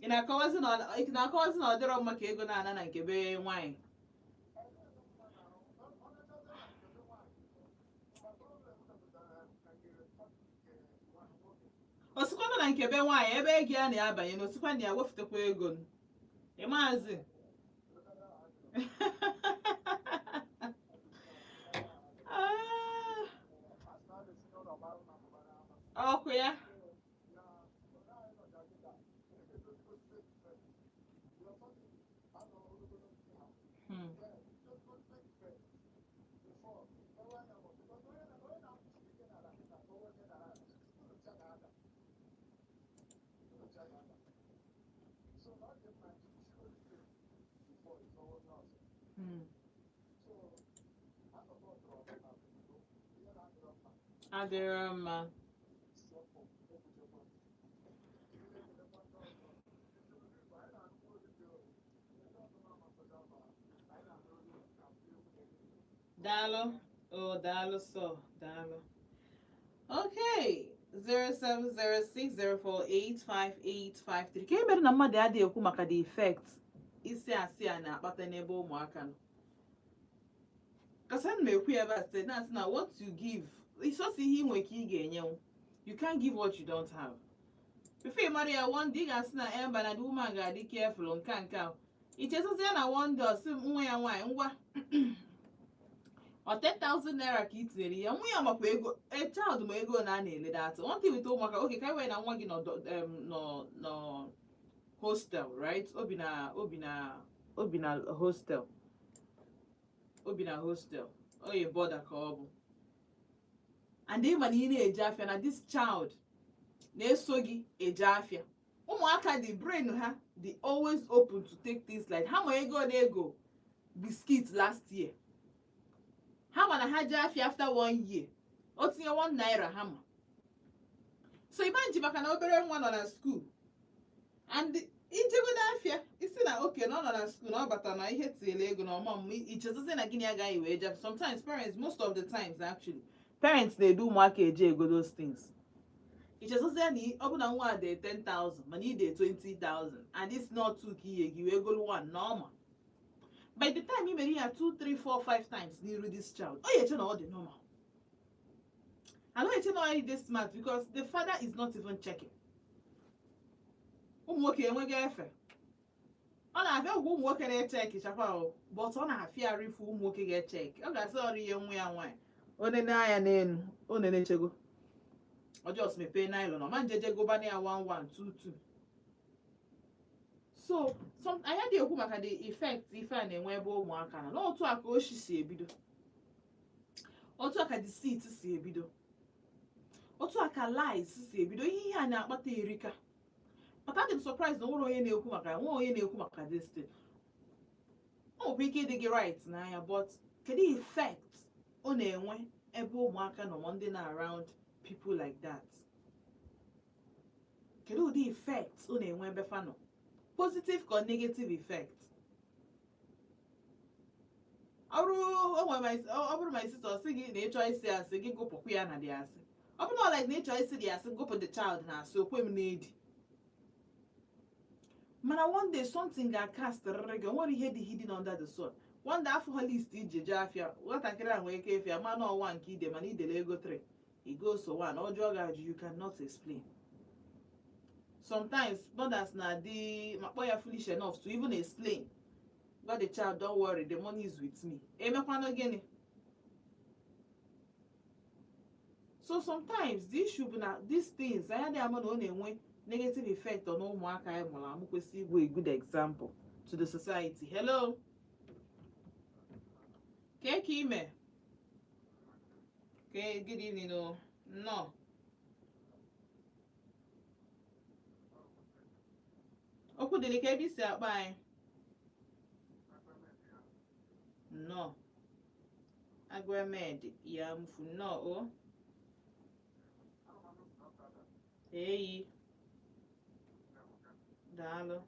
A: Ị na-akọwazi na ọ dịrọ mma ka ego na-ana na nke be nwaanyị? Osikwana na nke be nwaanyị ebe ego ya na-abanye na osikwa na ya wefụtakwa ego ị maazị. Ah, ọkụ ya. Adịrọ mma. Daalụ o, daalụ sọ, daalụ. Okay, 07060485853. Ka e mere na mmadụ adịghị ekwu maka the effect isi asị a na-akpata n'ebe ụmụaka nọ. Kasa m ekwu ya ebe a site na-asị na what you give, ịsọsọ ihe ị nwe ka ị ga-enyenwu. You can't give what you don't have. Before ị mara ya, one day ị ga-asị na mba, na the woman ga-adị careful nke a. Ichezozie na one day ọ sị nwa ya nwaanyị, ngwa, ọ 10,000 naira ka ị tinyere ya. Nwa ya makwa ego, a child ma ego na a na-ele that one thing with ụmụaka. Okay, ka anyị wee na nwa gị nọ hostel, right? Obi na hostel, obi na hostel, oye boarder ka ọ bụ, and ị ma na ị na-eje afịa na this child na-eso gị eje afịa. Ụmụaka, the brain ha dị always open to take things like ha ma ego na ego biscuit last year, ha ma na ha jee afịa after one year o tinye 1 naira ha ma. So ịma nji maka na obere nwa nọ na school and Ijegodo afịa, isi na oke na ọ nọ na school, na ọ bata na ihe tinyere ego na ọma mma, ichezozie na gịnị agaghị wee je. Sometimes parents, most of the times actually, parents na-edu ụmụaka eje ego those things. Ichezozie na ọ bụ na nwa a dị 10,000, mana ide 20,000, and it's not two ka ihe gị wee golu one na ọma. By the time i mere ya 2, 3, 4, 5 times n'iru this child, ọ ya eche na ọ dị normal, and ọ eche na ọ dị smart, because the father is not even checking. Ụmụ nwoke enweghị efe, ọ na-abịa ụgwọ. Ụmụ nwoke na-echeki chakwa o, but ọ na-afịa arụ ifu ụmụ nwoke ga-echeki. Ọ ga-asị ọrụ ihe nwa ya nwaanyị onene anya n'elu, onene chego, ọ just mepee nylon, ọma njeje gobana ya 1 1 2 2. So some anyị adịghị ekwu maka the effect ife a na-enwe ebe ụmụaka nọ. N'otu a ka oshi si ebido, otu a ka deceit si ebido, otu a ka lies si ebido. Ihe a na-akpata erika, but adị m surprised na nwere onye na-ekwu maka ya, nwe onye na-ekwu maka this thing. O nwekwa ike ịdị gị right n'anya, but kedu effect ọ na-enwe ebe ụmụaka nọ, ma ndị na around people like that? Kedu ụdị effect ọ na-enwe ebe fa nọ, positive ka negative effect? Ọ bụrụ my sister, ọ sị gị na ịchọ isi asị gị gụpụkwa ya na dị asị. Ọ bụrụ na like na ịchọ isi dị asị, gụpụ the child na asị okwe m n'edi. Mana one day something ga-cast rịrị gị. O nwere ihe dị hidden under the sun. One day afọ list iji jee afịa, nwatakịrị a nwere ike ịfịa ma na ọnwa nke ide, mana idele ego 3, igo so one ọjọọ ga-ajụ, you cannot explain. Sometimes mothers na-adị ma kpọ ya foolish enough to even explain. Gwa the child, "Don't worry, the money is with me." Emekwanụ gịnị? So sometimes the issue bụ na these things anya dị ama na ọ na-enwe negative effect on ụmụaka anyị mụrụ amụ, kwesị ịbụ a good example to the society. Hello, kee ka ime? Okay, good evening o. Nnọọ. Okwu dịrị ka ebe isi akpa anyị. Nnọọ. Agwamed ya mfu, nnọọ o. Eyi. Daalụ.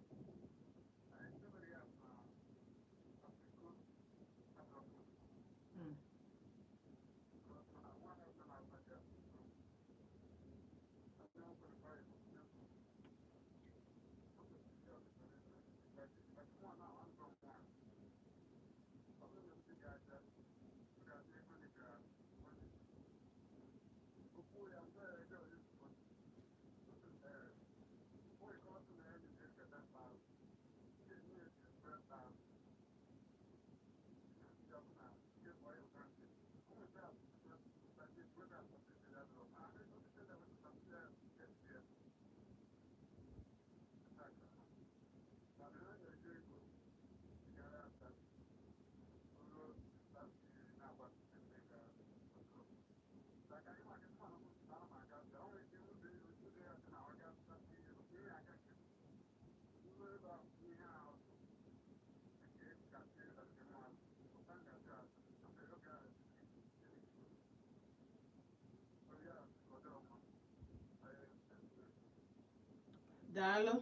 A: Daalụ.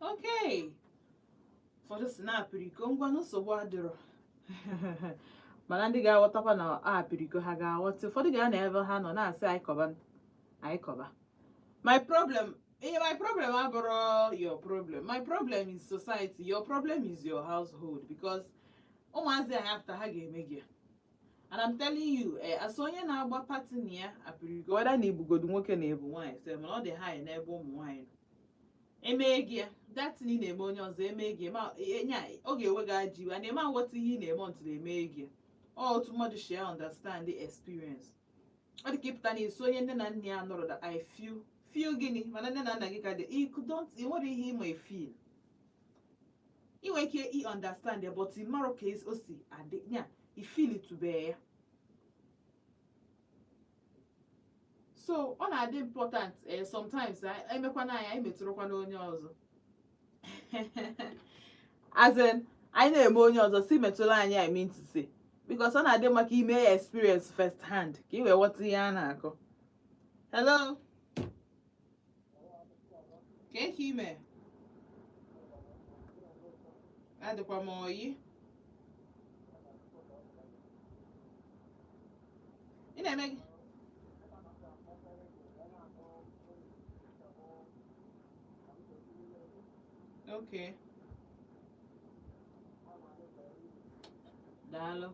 A: Okay. Ụfọdụ si na apiriko, ngwa, nsogbu adịrọ, mana ndị ga-aghọtakwa na apiriko ha ga-aghọta. Ụfọdụ ga-anọ ebe ha nọ na-asị anyị kọba, anyị kọba. My problem, ihe my problem abụrụ your problem. My problem is society, your problem is your household, because ụmụazị anyị after ha ga-eme gị ya. And I'm telling you, as onye na-agba partner ya apiriko, whether na ibugodu nwoke na ebu nwaanyị sị, mana ọ dị high n'ebe ụmụ nwaanyị nọ. Emee gị ya, that thing ị na-eme onye ọzọ emee gị ma nya, ọ ga-ewe gị ajọ iwe, and eme nghọta ihe ị na-eme until emee gị ya. Ọ otu mmadụ share understand the experience. Ọ dị ka ịpụta n'isi onye nne na nna ya nọrọ that I feel feel gịnị, mana nne na nna gị ka dị, you don't, ị nwere ihe ịma feel. Ị nwere ike ị understand ya, but ị marọ ka o si adị nya, ị feel tube ya. So ọ na-adị important sometimes emekwana anyị, anyị metụrụkwana onye ọzọ, as in anyị na-eme onye ọzọ si metụrụ anyị. I mean to say, because ọ na-adị maka ime ya experience first hand ka ị wee ghọta ihe a na-akọ. Hello, ka Ka ime? Adịkwa m oyi. Ị na-eme gị? Okay. Daalụ.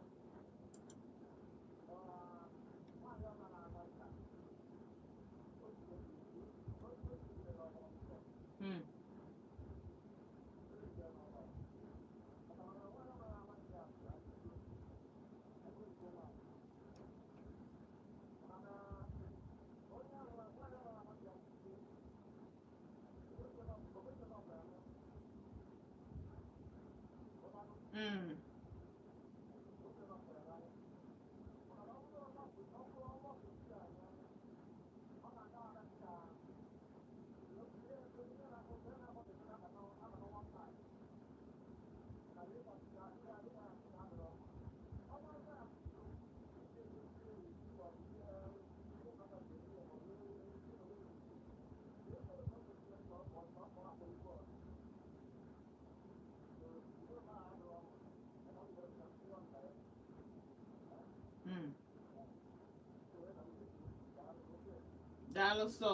A: Daalụ sọ.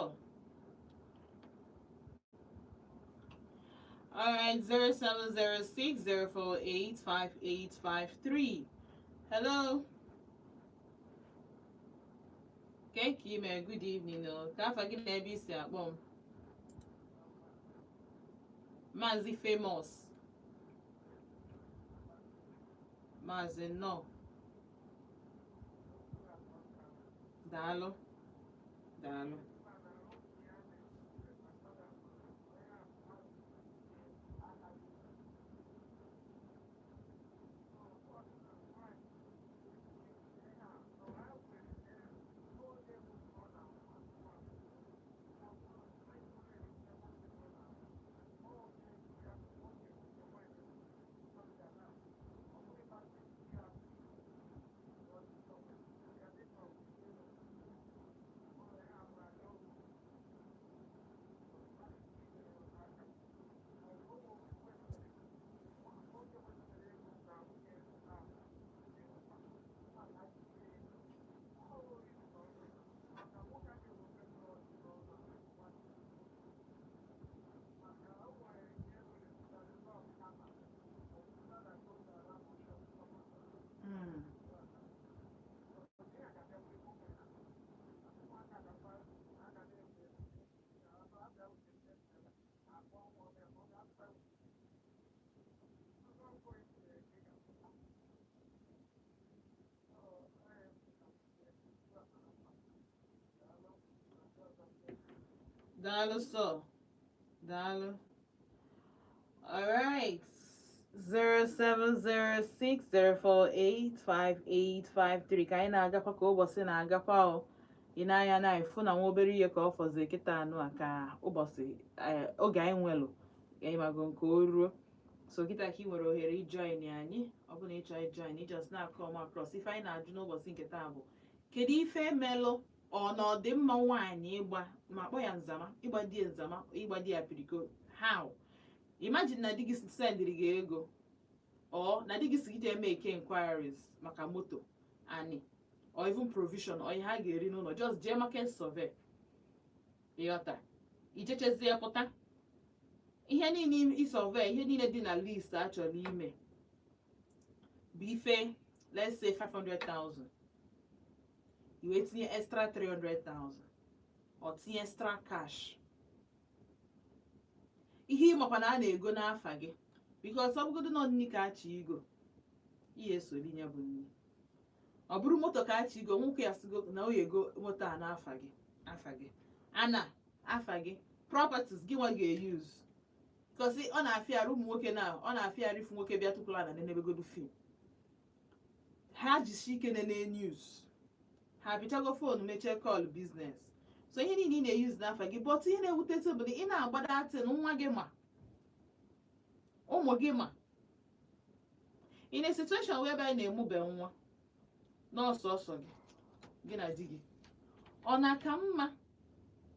A: All right, 07060485853. Hello. Ka ime, good evening o. Ka afa gị na ebe i si akpọ m? Maazị Famous. Maazị nnọọ. Daalụ. Daalụ. Daalụ sọ. Daalụ. All right. 07060485853 ka anyị na-agakwa ka ụbọchị na-agakwa o. Ị na-anya na-efu na nwa obere ihe ka ọ fọzi kịta anụ a ka ụbọchị oge anyị nwelụ ịmago nke o ruo. So kịta ka ị nwere ohere ijoin anyị. Ọ bụ na ị chọọ ijoin, ị just na-akọ m across. Ife anyị na-ajụ n'ụbọchị nke taa bụ kedu ife melụ ọ na ọ dị mma nwaanyị ịgba, ma kpọ ya nzama, ịgba di ya nzama, ịgba di ya piriko? How? Imagine na di gị sendịrị gị ego, or na di gị si gị jee make inquiries maka moto ani or even provision or ihe a ga-eri n'ụlọ, just jee market survey, ịghọta? Ijechezie pụta, ihe niile i survey, ihe niile dị na list a chọrọ ime bụ ife, let's say 500,000, i wee tinye extra 300,000 or tinye extra cash. Ihe ịmakwa na a na-ego n'afa gị, because ọ bụgodo nọ nni ka achọ igo, ihe esoli ya bụ nni. Ọ bụrụ moto ka achọ igo, nwoke ya sigo na o ego moto a n'afa gị, afa gị ana afa gị, properties gị nwa ga-eyuz, because ọ na-afịa arụ ụmụ nwoke na ọ na-afịa arụ ifu nwoke bịa tụpụla na nenebegodu film. Ha jisi ike nene news, ha bịchago phone, mechie call business. So ihe niile ị na-eyuz n'afa gị, but ihe na-ewutezi bụ na ị na-agbada atị na nwa gị ma ụmụ gị ma in a situation whereby na-emube nwa n'ọsọsọ gị, gị na di gị, ọ na-aka mma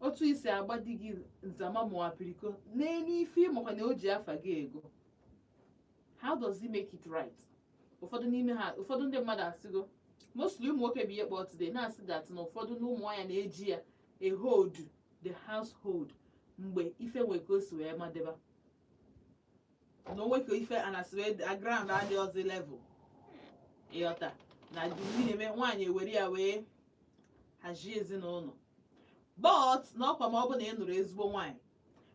A: Otu isi agba di gị nzama ma apiriko n'elu ife, ịmakwa na o ji afa gị ego, how does he make it right? Ụfọdụ n'ime ha, ụfọdụ ndị mmadụ asịgo, mostly ụmụ nwoke bụ ihe kpọ today, na-asị that na ụfọdụ na ụmụ nwaanyị na-eji ya ehold the household mgbe ife nwe ka o si wee madeba na onwe ka ife anasị wee ground adị ọzọ level, ịghọta, na ndị na-eme nwaanyị ewere ya wee hazie ezinụlọ. But na ọkwa ma ọ bụ na ị nụrụ ezigbo nwaanyị,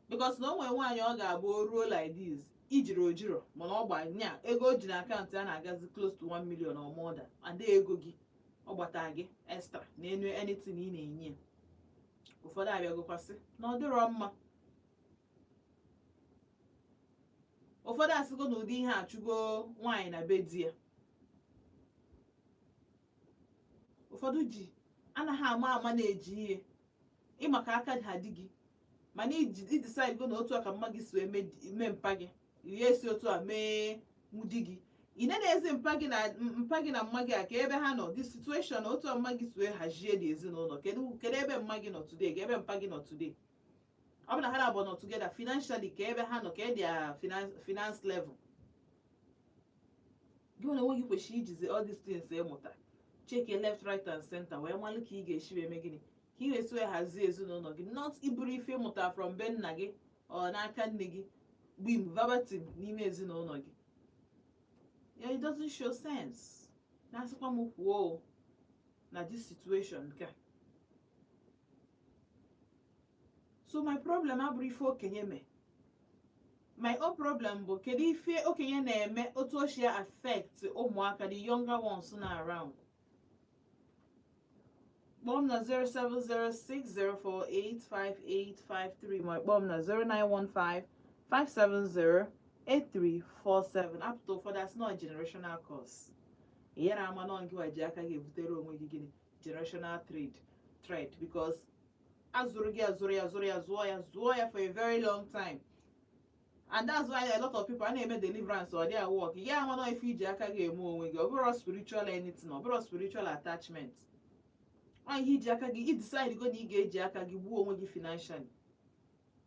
A: because na o nwere nwaanyị ọ ga-abụ o ruo like this, ijiri ojiro, mana ọ gba nya ego o ji na akaụntụ ya na-agazi close to 1 million or more than, and ego gị ọ gbata gị extra na enu anything ị na-enye ya. Ụfọdụ abịagokwasị na ọ dịrọ mma. Ụfọdụ asịgo na ụdị ihe achụgo nwaanyị na be di ya. Ụfọdụ ji anaghị ama ama na-eji ihe ịmaka aka ha di gị, mana iji decide go na otu a ka mma gị si wee mee mpa gị, ihe esi otu a mee di gị, ị na-ezi mpa gị na mpa gị na mma gị a ka ebe ha nọ, the situation otu a mma gị si wee hazie dị ezinụlọ. Kedu ebe mma gị nọ today? Ka ebe mpa gị nọ today? Ọ bụ na ha na-abụ nọ together financially, ka ebe ha nọ, ka their finance level? Gị na onwe gị kwesịrị ijizi all these things ịmụta, check left, right and center, wee malụ ka ị ga-esi wee mee gịnị, ka ị ga-esi wee hazie ezinụlọ gị, not iburu ife ịmụta from be nna gị ọ n'aka nne gị gbim verbatim n'ime ezinụlọ gị. Yeah, it doesn't show sense. Na-asịkwa m kwuo na this situation nke a. So my problem abụrụ ife okenye mee. My own problem bụ kedu ife okenye na-eme, otu o si affect ụmụaka, the younger ones na around. Kpọọ m na 07060485853, ma kpọọ m na 09155708347. Apụta, ụfọdụ asị nọ generational curse. Ihe na-ama nọ ngị wa ji aka gị ebutere onwe gị gịnị? Generational trade, because azụrụ gị, azụrụ ya, zụrụ ya, zụọ ya, zụọ ya for a very long time. And that's why a lot of people a na-eme deliverance, ọ dị work ya ama nọ ife iji aka gị eme onwe gị. Ọ bụrụ spiritual anything, ọ bụrụ spiritual attachment, ọ ihe iji aka gị i decide go na ị ga-eji aka gị gbuo onwe gị financially.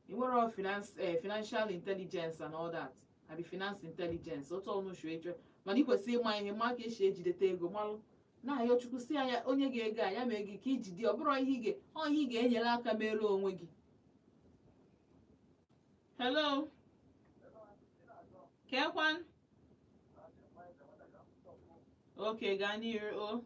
A: Ị nwere finance, financial intelligence and all that, abi finance intelligence otu ọnụ shu eche, mana ị kwesịrị ịma ihe, ma ka esi ejideta ego, malụ na-ayọ Chukwu si ya onye ga-ego a ya mee gị ka ijide. Ọ bụrụ ihe ị ga ọ ihe ị ga-enyere aka mere onwe gị. Hello, kekwan? Okay, gaa n'iru o.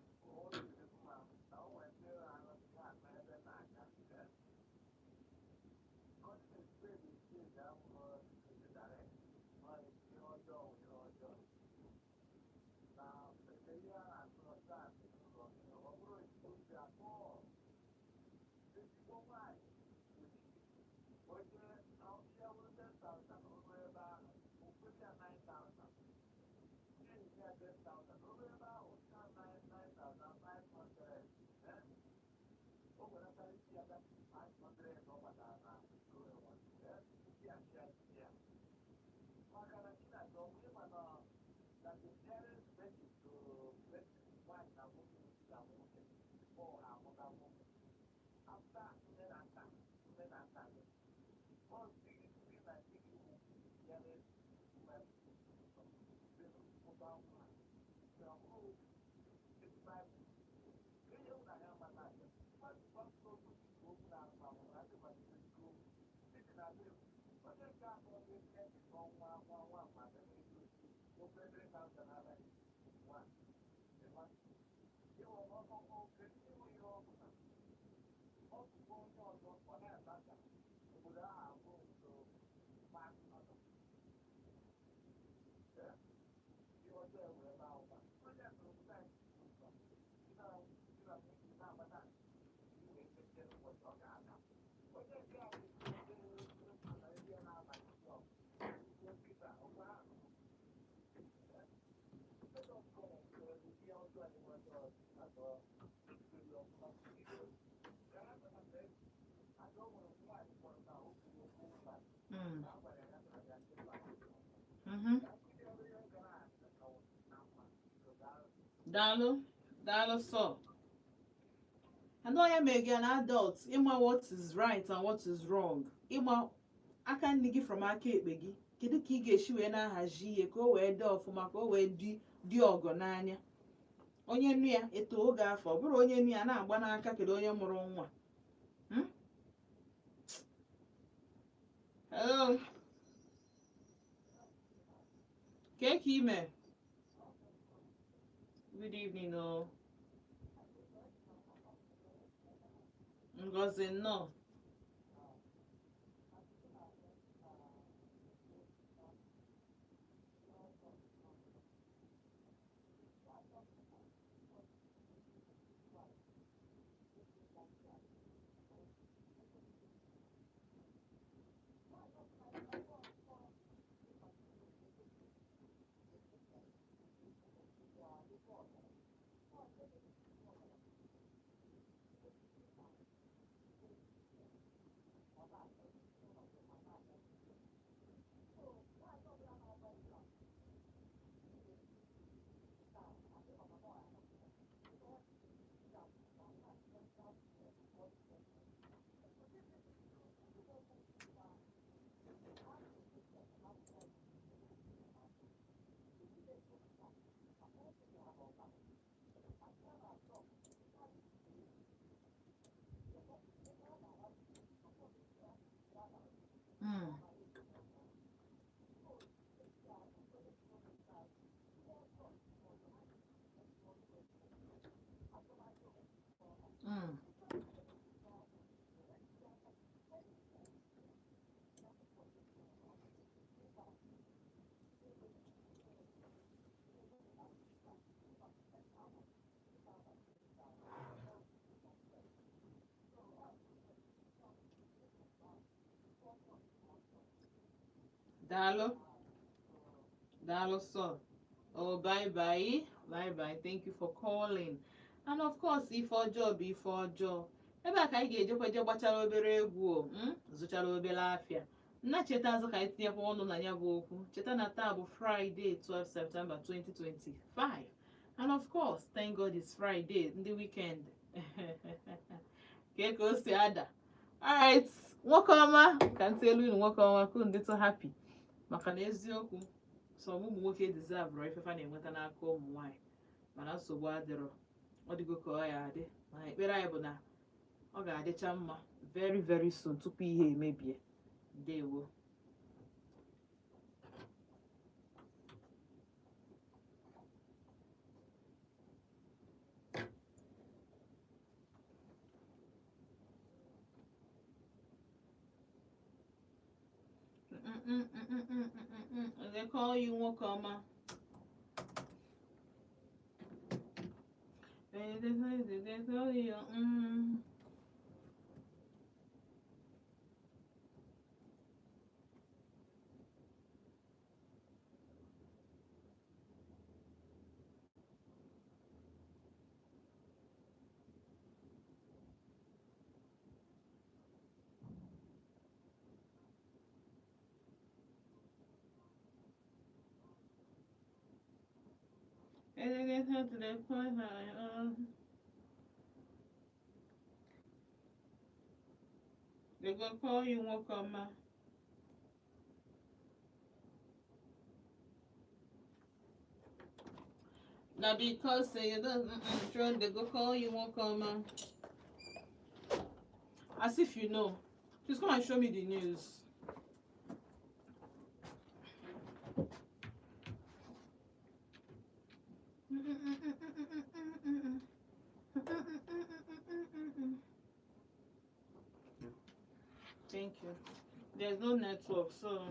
A: Daalụ, daalụ sọ. And ọ ya mere gị an adult ịma what is right and what is wrong, ịma aka nri gị from aka ekpe gị. Kedu ka ị ga-esi wee na-ahazi ihe ka o wee dị ọfụma, ka o wee dị ọgọ n'anya onye nnu ya eto oge afọ, ọ bụrụ onye nnu ya na-agba n'aka? Kedu onye mụrụ nwa? Hello, kee ka ime? Good evening o. Ngozi, nnọọ. Daalụ. Daalụ sọ. Oh, bye bye. Bye bye. Thank you for calling. And of course, ife ọjọọ bụ ife ọjọọ. Ebe a ka anyị ga-ejekwa je gbachara obere egwu o, zụchara obere afịa. Nna, cheta azụ ka anyị tinyekwa ọnụ na ya bụ okwu. Cheta na taa bụ Friday, 12 September 2025. And of course, thank God it's Friday, ndị weekend. Kee ka o si ada. Alright, nwoke ọma, ka ntị elu unu, nwoke ọma, kunu dịtụ happy. Maka na eziokwu, sọ ụmụ nwoke deserve ifefa na-enweta n'aka ụmụ nwaanyị, mana nsogbu adịrọ. Ọ dịgo ka ọ ya adị, mana ekpere anyị bụ na ọ ga-adịcha mma very very soon tupu ihe emebie. Ndewo. They call you nwoke ọma. They call you. And then they call you. They go call you nwoke ọma. Na because say you don't drone, they go call you nwoke ọma. As if you know. Please come and show me the news. Thank you. There's no network, so.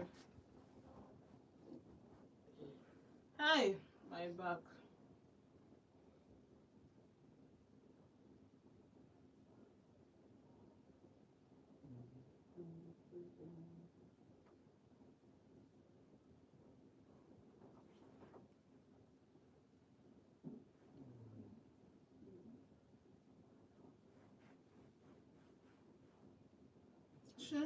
A: Hi, my back. Shut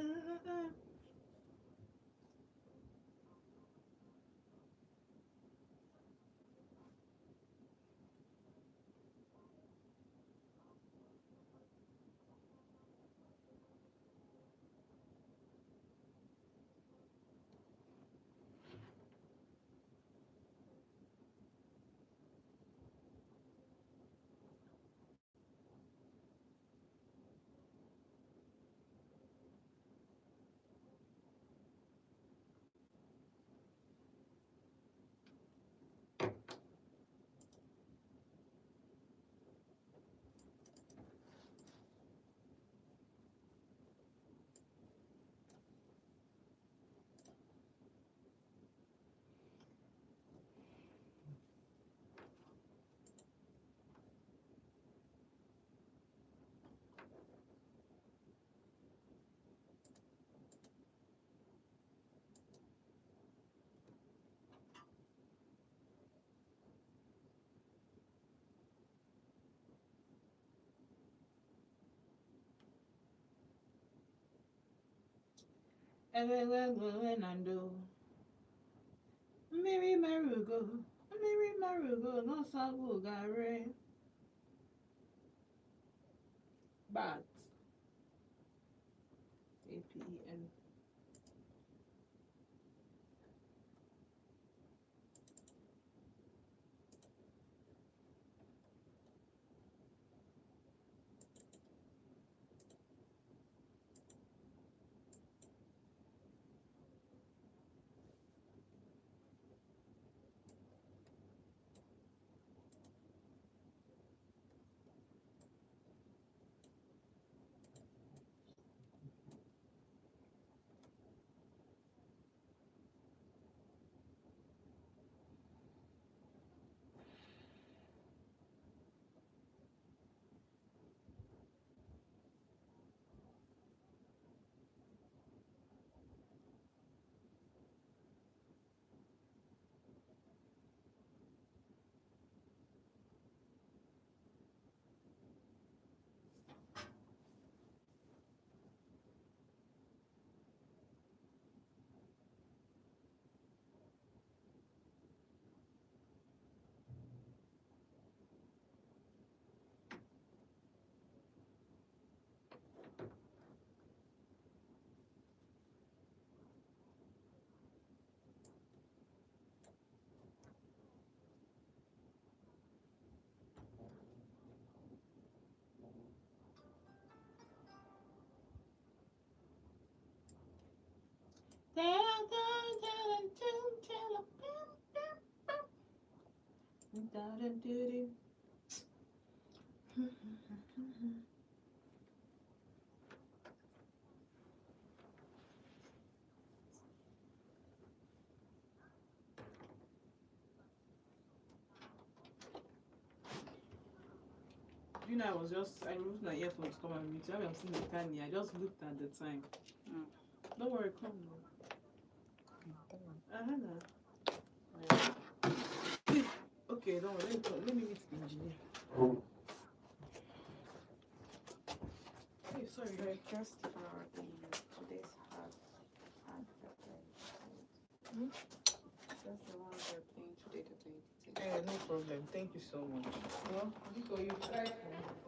A: Enwe na ndo. Mmiri mara ugo, mmiri mara ugo, n'ọsọ agwụ garị. Bat. A-P-E-N. You know, I removed my earphone to come and meet you. I'm seeing the time here. I just looked at the time.
D: Mm.
A: Don't worry, come now. Uh-huh, now. Please. Okay, don't worry. Let me meet the engineer. Hey, sorry.
D: But just for the today's half advert.
A: Hmm?
D: Just the one we're playing today, the 26.
A: Yeah, no problem. Thank you so much. Well, Nico, you tried for me.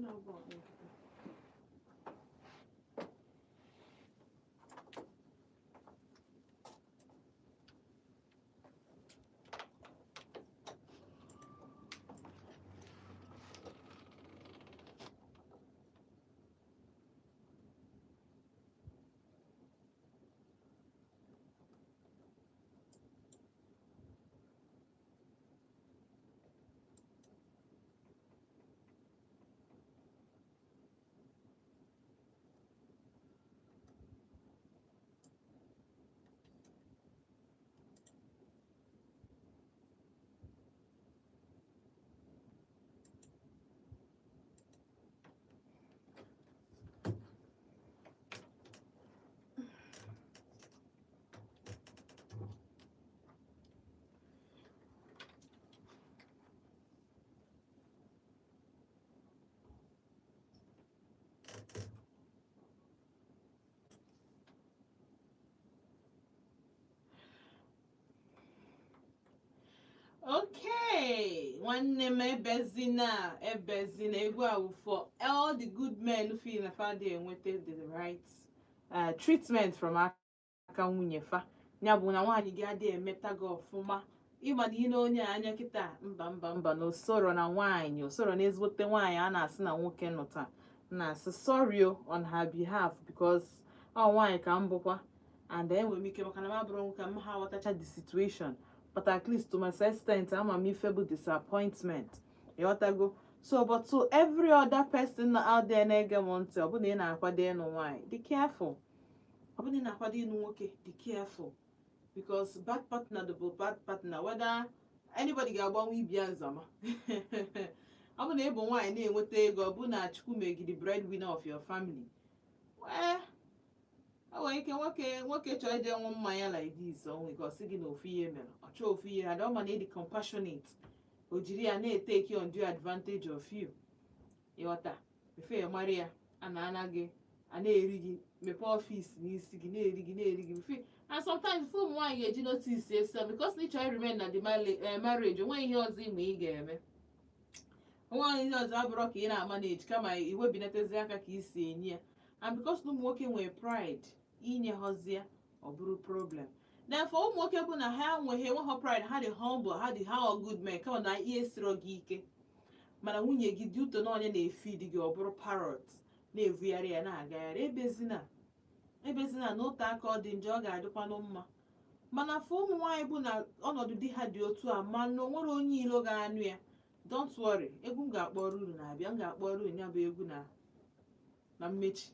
A: Na-abụ akpọ nkịta. Okay, nwanne m, ebezina, ebezina. Egwu a wụ for all the good men feel na fa dị enweta the right treatment from aka nwunye fa. Ya bụ na nwaanyị gị adịghị emeta gị ọfụma, ịma na ile onye a anya kịta, mba, mba, mba, na osoro na nwaanyị, osoro na ezigbote nwaanyị a na-asị na nwoke nụta, na-asị sorry o on her behalf, because ọ nwaanyị ka m bụkwa and enwere m ike, maka na m abụrụ nwoke, m ha ghọtacha the situation, but at least to my extent, ama m ife bụ disappointment, ịghọtago? So, but to every other person out there na-ege m ntị, ọ bụ na ị na-akwado ịnụ nwaanyị, dị careful. Ọ bụ na ị na-akwado ịnụ nwoke, dị careful, because bad partner bụ bad partner, whether anybody ga-agbanwe ibi ya nzama. Ọ bụ na ị bụ nwaanyị na-enweta ego, ọ bụ na Chukwu megide breadwinner of your family, well, o nwere ike nwoke chọọ ije ṅụ mmanya like this, o nwere ike ọ sị gị na ofu ihe mere, ọ chọọ ofu ihe ada, ọ ma na ịdị compassionate, o jiri ya na-etake undue advantage of you, ịghọta? Efe ya mara ya, a na-ana gị, a na-eri gị, mepee office n'isi gị, na-eri gị, na-eri gị mfe. And sometimes ụmụ nwaanyị ga-eji notice esa, because na ịchọ remain na the marriage, onweghị ihe ọzọ ịma ị ga-eme, onweghị ihe ọzọ abụrụ ka ị na-amanage, kama iwebinatezi aka ka isi enye ya. And because na ụmụ nwoke nwere pride, inye họzie, ọ bụrụ problem. Therefore, ụmụ nwoke bụ na ha enweghị enweghị pride, ha dị humble, ha dị, ha are good men, kama na ihe siro gị ike, mana nwunye gị dị ụtọ na onye na-efeed gị, ọ bụrụ parrot na-evugharị ya, na-agagharị. Ebezina, ebezina. Na ote aka ọ dị njọ, ọ ga-adịkwanụ mma. Mana fụ ụmụ nwaanyị bụ na ọnọdụ di ha dị otu a, ma na o nwere onye ilo ga-anụ ya, don't worry. Egwu m ga-akpọrọ unu na-abịa, m ga-akpọrọ unu ya bụ egwu na mmechi,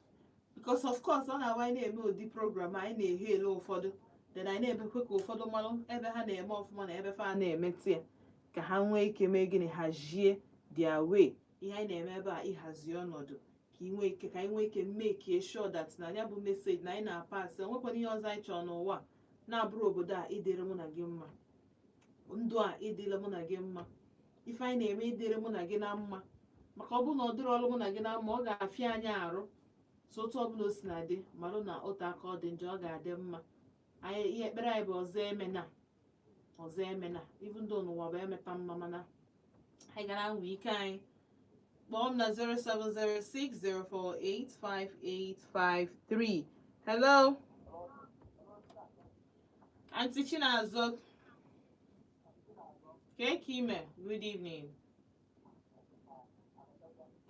A: because of course ọ na-awa anyị na-eme ụdị program, anyị na-ehe ele ụfọdụ, then anyị na-ebekwe ka ụfọdụ mmalụ ebe ha na-eme ọfụma na ebe fa na-emetụ ya, ka ha nwee ike mee gịnị? Hazie their way. Ihe anyị na-eme ebe a, ịhazi ọnọdụ ka ị nwee ike, ka anyị nwee ike make sure that na ya bụ message na anyị na-apasị. Onwekwana ihe ọzọ anyị chọrọ n'ụwa na-abụrụ obodo a ịdịrị mụ na gị mma, ndụ a ịdịrị mụ na gị mma, ife anyị na-eme ịdịrị mụ na gị na mma, maka ọ bụrụ na ọ dịrị ọrụ mụ na gị na mma, ọ ga-afịa anyị arụ. So otu ọbụla o si na dị, marụ na otu aka ọ dị njọ, ọ ga-adị mma. Anyị, ihe ekpere anyị bụ ọzọ emena, ọzọ emena, even though n'ụwa bụ emeta mma, mana anyị gara anwa ike anyị. Kpọọ m na 07060485853. Hello, Aunty Chinazọ. Kee ime? Good evening.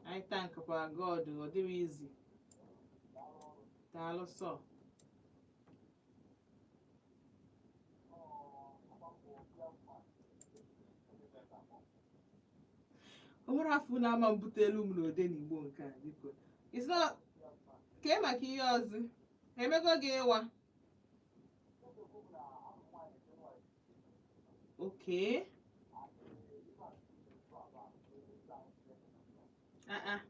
A: I thank kwa God. Ọ dịrị easy. Daalụ sọ. O nwere afọ na-ama mbute elu m n'ode n'Igbo nke a, biko. It's not kee maka ihe ọzọ emego gị ịwa. Okay. Ah ah.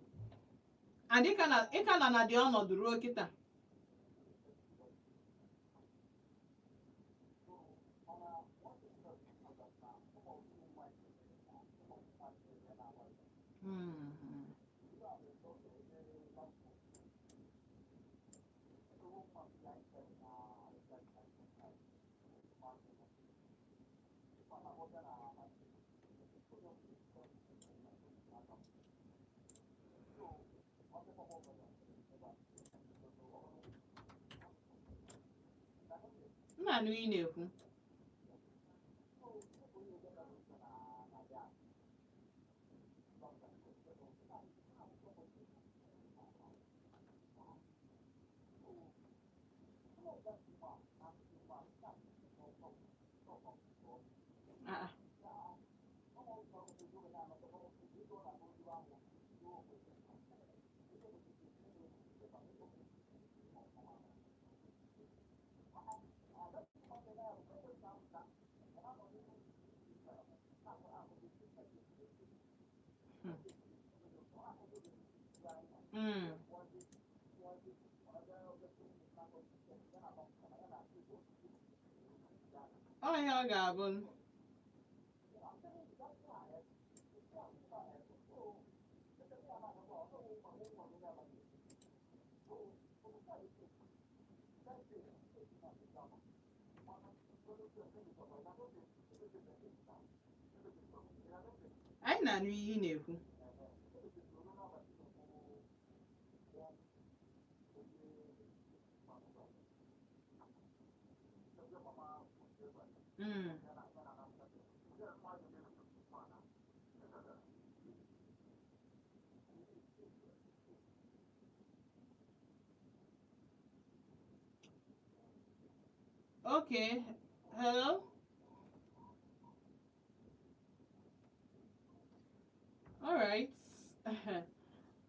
A: And ị ka na dị ọnọdụ ruo kịta. M na-anụ ihe ị na-ekwu. Ah, ah. Mm. Ọ ihe ọ ga-abụ. Anyị na-anụ ihe ị na-ekwu. Mm. Okay. Hello? All right.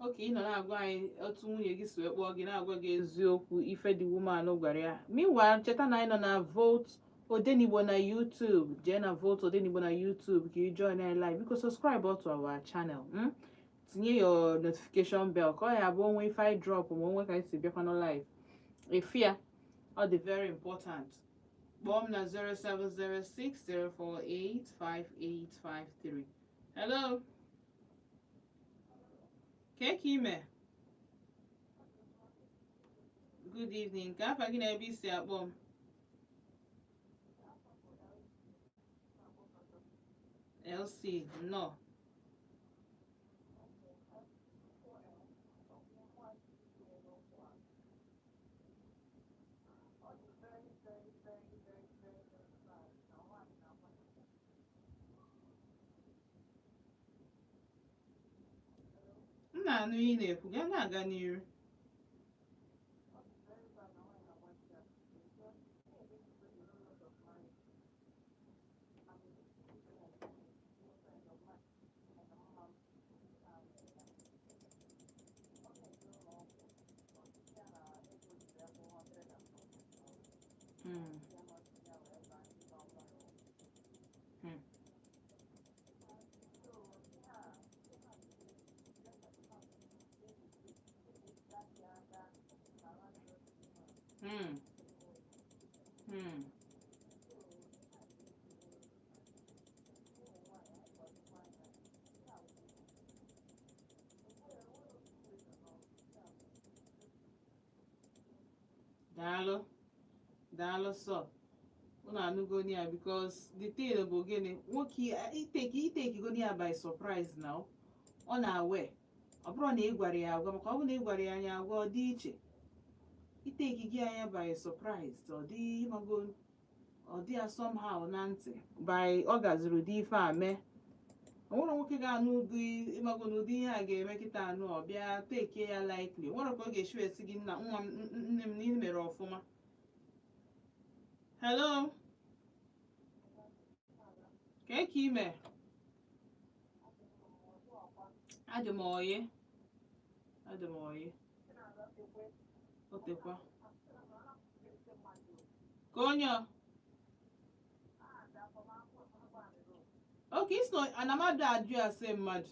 A: Okay, ị nọ na-agwa anyị otu nwunye gị si wee kpọọ gị, na-agwa gị eziokwu ife the woman gwara ya. Meanwhile, cheta na anyị nọ na Volt Odenigbo na YouTube. Jee na Volt Odenigbo na YouTube ka ị join anyị live. Biko subscribe to our channel. Tinye your notification bell ka ọ ya bụ onwe ife anyị drop ma onwe ka anyị si bịakwanụ live. Efu ya, ọ dị very important. Kpọọ m na 07060485853. Hello? Kee ka ime? Good evening. Ka afa gị na ebe isi akpọ m? LC, nnọọ. M na-anụ ihe ị na-ekwu, gaa na-aga n'iru. Mm. Mm. Mm. Mm. Daalụ. Daalụ sọ. Unu anụgo ya, because the thing bụ gịnị, nwoke iteki goni ya by surprise now. Ọ na-awe ọ bụrụ na ị gwara ya agwa, maka ọ bụrụ na ị gwara ya anya agwa, ọ dị iche. Iteki gị anya by surprise, ọ dị ịmago, ọ dị ya somehow na ntị by ọ gaziri ụdị ife a mee. O nwere nwoke ga-anụ ụdị ịmago na ụdị ihe a ga-eme kịta anụ, ọ bịa tekie ya lightly. O nwere ka ọ ga-esi esi gị nna nwa m, nne m, na ị mere ọfụma. Hello, kee ka ime? Adị m oyi, adị m oyi. O tekwa ka onye ọ oke isi na anamadu ajụ ase mmadụ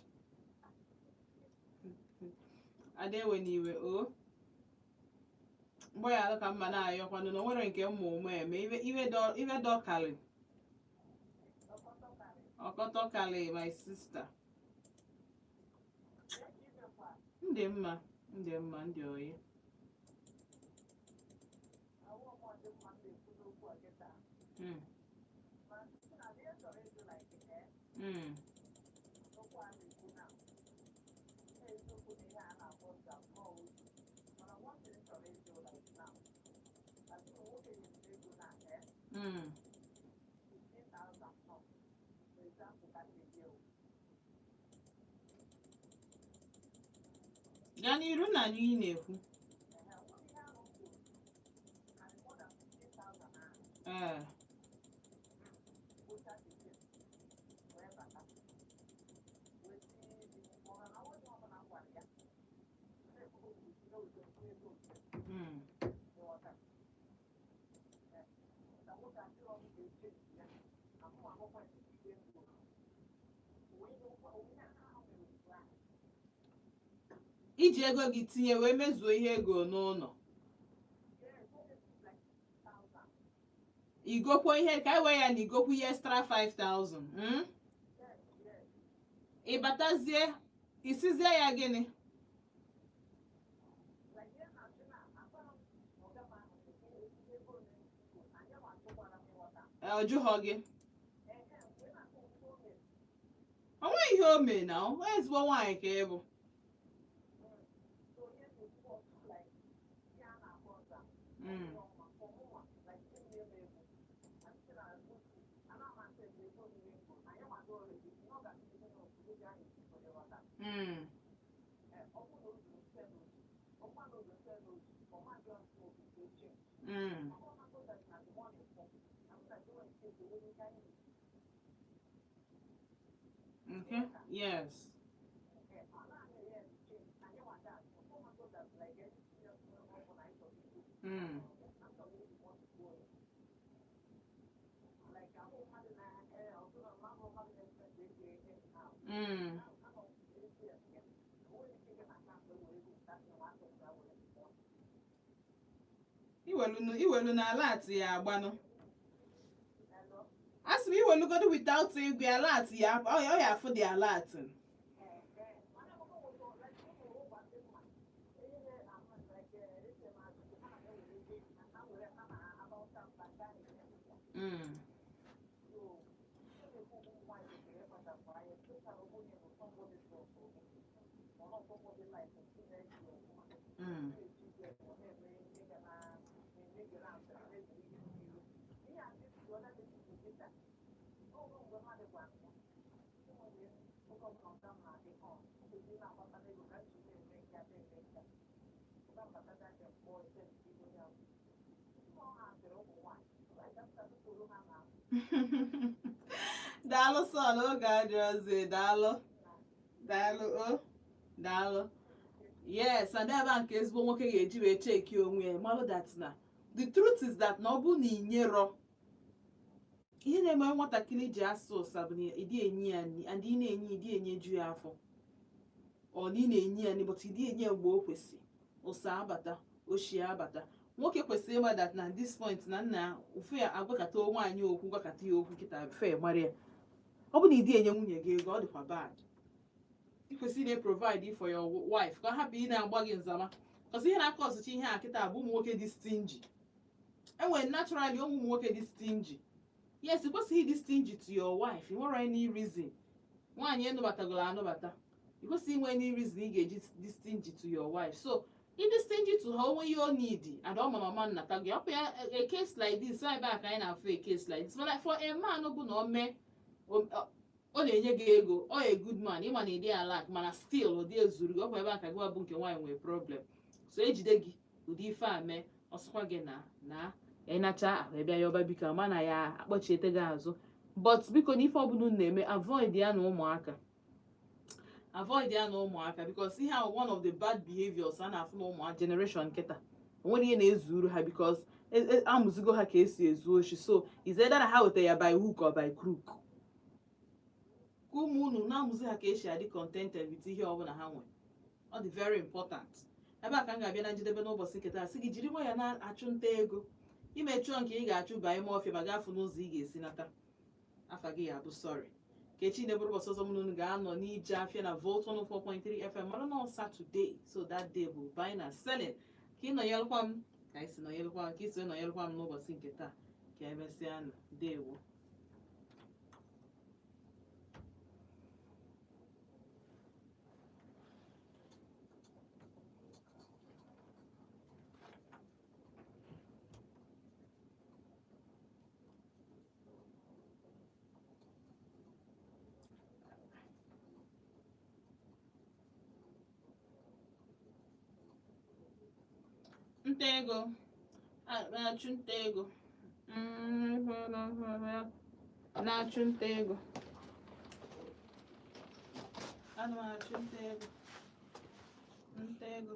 A: ada ewe n'iwe o mgbaghara ka mma na-ayọkwanụ na o nwere nke mma ụmụ eme iwe dọkalị ọkọtọkalị, my sister. Ndị mma, ndị mma, ndị oyi. Mm. Mm. Mm. Gaa n'iru na anyị ị na-ekwu. Ee. Mm. Iji ego gị tinye wee mezuo ihe ego n'ụlọ, igokwo ihe ka anyị wee ya na igokwu ihe extra 5000. Ị batazie, isizie ya gịnị? Ee, ọ jụghọ gị. O nweghị ihe o mee na ọ ezigbo nwaanyị ka ị bụ. Mm. Mm. Mm. Okay. Yes. Mm. Mm. Iwelu na alert ya agbanụ. A sị m iwelugodu without egwu alert ya, ọ ya afụ dị alert. Mm. Mm. Daalụ sọ n'oge adịrọzi. Daalụ, daalụ o, daalụ. Yes, and ebe a nke ezigbo nwoke ga-eji wee cheki onwe ya, malụ that na the truth is that na ọ bụ na inyerọ ihe na-eme nwatakịrị ji asụ ụsa bụ na ịdị enye ya nri, and ị na-enye, ịdị enyeju ya afọ. Ọ na ị na-enye ya nri, but ịdị enye ya mgbe o kwesị, ụsa abata, ochie abata. Nwoke kwesịrị ịma that na this point na nna ụfụ ya agwakọta nwaanyị okwu, gwakọta ya okwu kịta fe mara ya. Ọ bụ na ịdị enye nwunye gị ego, ọ dịkwa bad. Ị kwesịrị na provide for your wife ka ọ hapụ ị na-agba gị nzama, cause ihe na-aka ọzụcha ihe a kịta bụ ụmụ nwoke dị stingy. Enwere naturally ụmụ nwoke dị stingy. Yes, ị kwesịghị ịdị stingy to your wife. Ị nwere any reason. Nwaanyị enụbatagoro anụbata, ị kwesịghị inwe any reason ị ga-eji dị stingy to your wife. So ịdị stingy to ha, onwe ihe o need and ọ ma na ọma nnata gị ọkwa ya. A case like this, ebe a ka anyị na-afụ a case like this. But for a man bụ na o mee, ọ na-enye gị ego, ọ a good man, ịma na ịdị alak, mana still ụdị ezuru gị ọkwa. Ebe a ka gị bụ nke nwaanyị nwere problem. So ejide gị ụdị ife a mee, ọsọkwa gị na ịnacha ahụ ebe ya ọba, biko ama na ya akpọchiete gị azụ. But biko, na ife ọbụla unu na-eme, avoid ya na ụmụaka, avoid ya na ụmụaka, because ihe ahụ one of the bad behaviors a na-afụ na ụmụ generation kịta. Onwere ihe na-ezuru ha, because amụzigo ha ka esi ezu oshi. So is either na ha weta ya by hook or by crook. Ka ụmụ unu na-amụzi ha ka esi adị contented with ihe ọbụla ha nwere, ọ dị very important. Ebe a ka m ga-abịa na njedebe n'ụbọchị nke taa. Sị gị jiri nwayọọ na-achụ nta ego. Imechụọ nke ị ga-achụ, baa ime ọfịa ma gafụ n'ụzọ ị ga-esi nata afa gị ya bụ sorry. Ka echi na-eburu ụbọchị ọzọ mụ na unu ga-anọ n'ije afịa na Volt 104.3 FM. Mara na Saturday, so that day bụ buying and selling. Ka ị nọnyelụkwa m, ka anyị si nọnyelụkwa m, ka ị si nọnyelụkwa m n'ụbọchị nke taa. Ka emesịa nụ. Ndewo. nta ego. Ana m achụ nta ego. Na-achụ nta ego. Ana m achụ nta ego. Nta ego.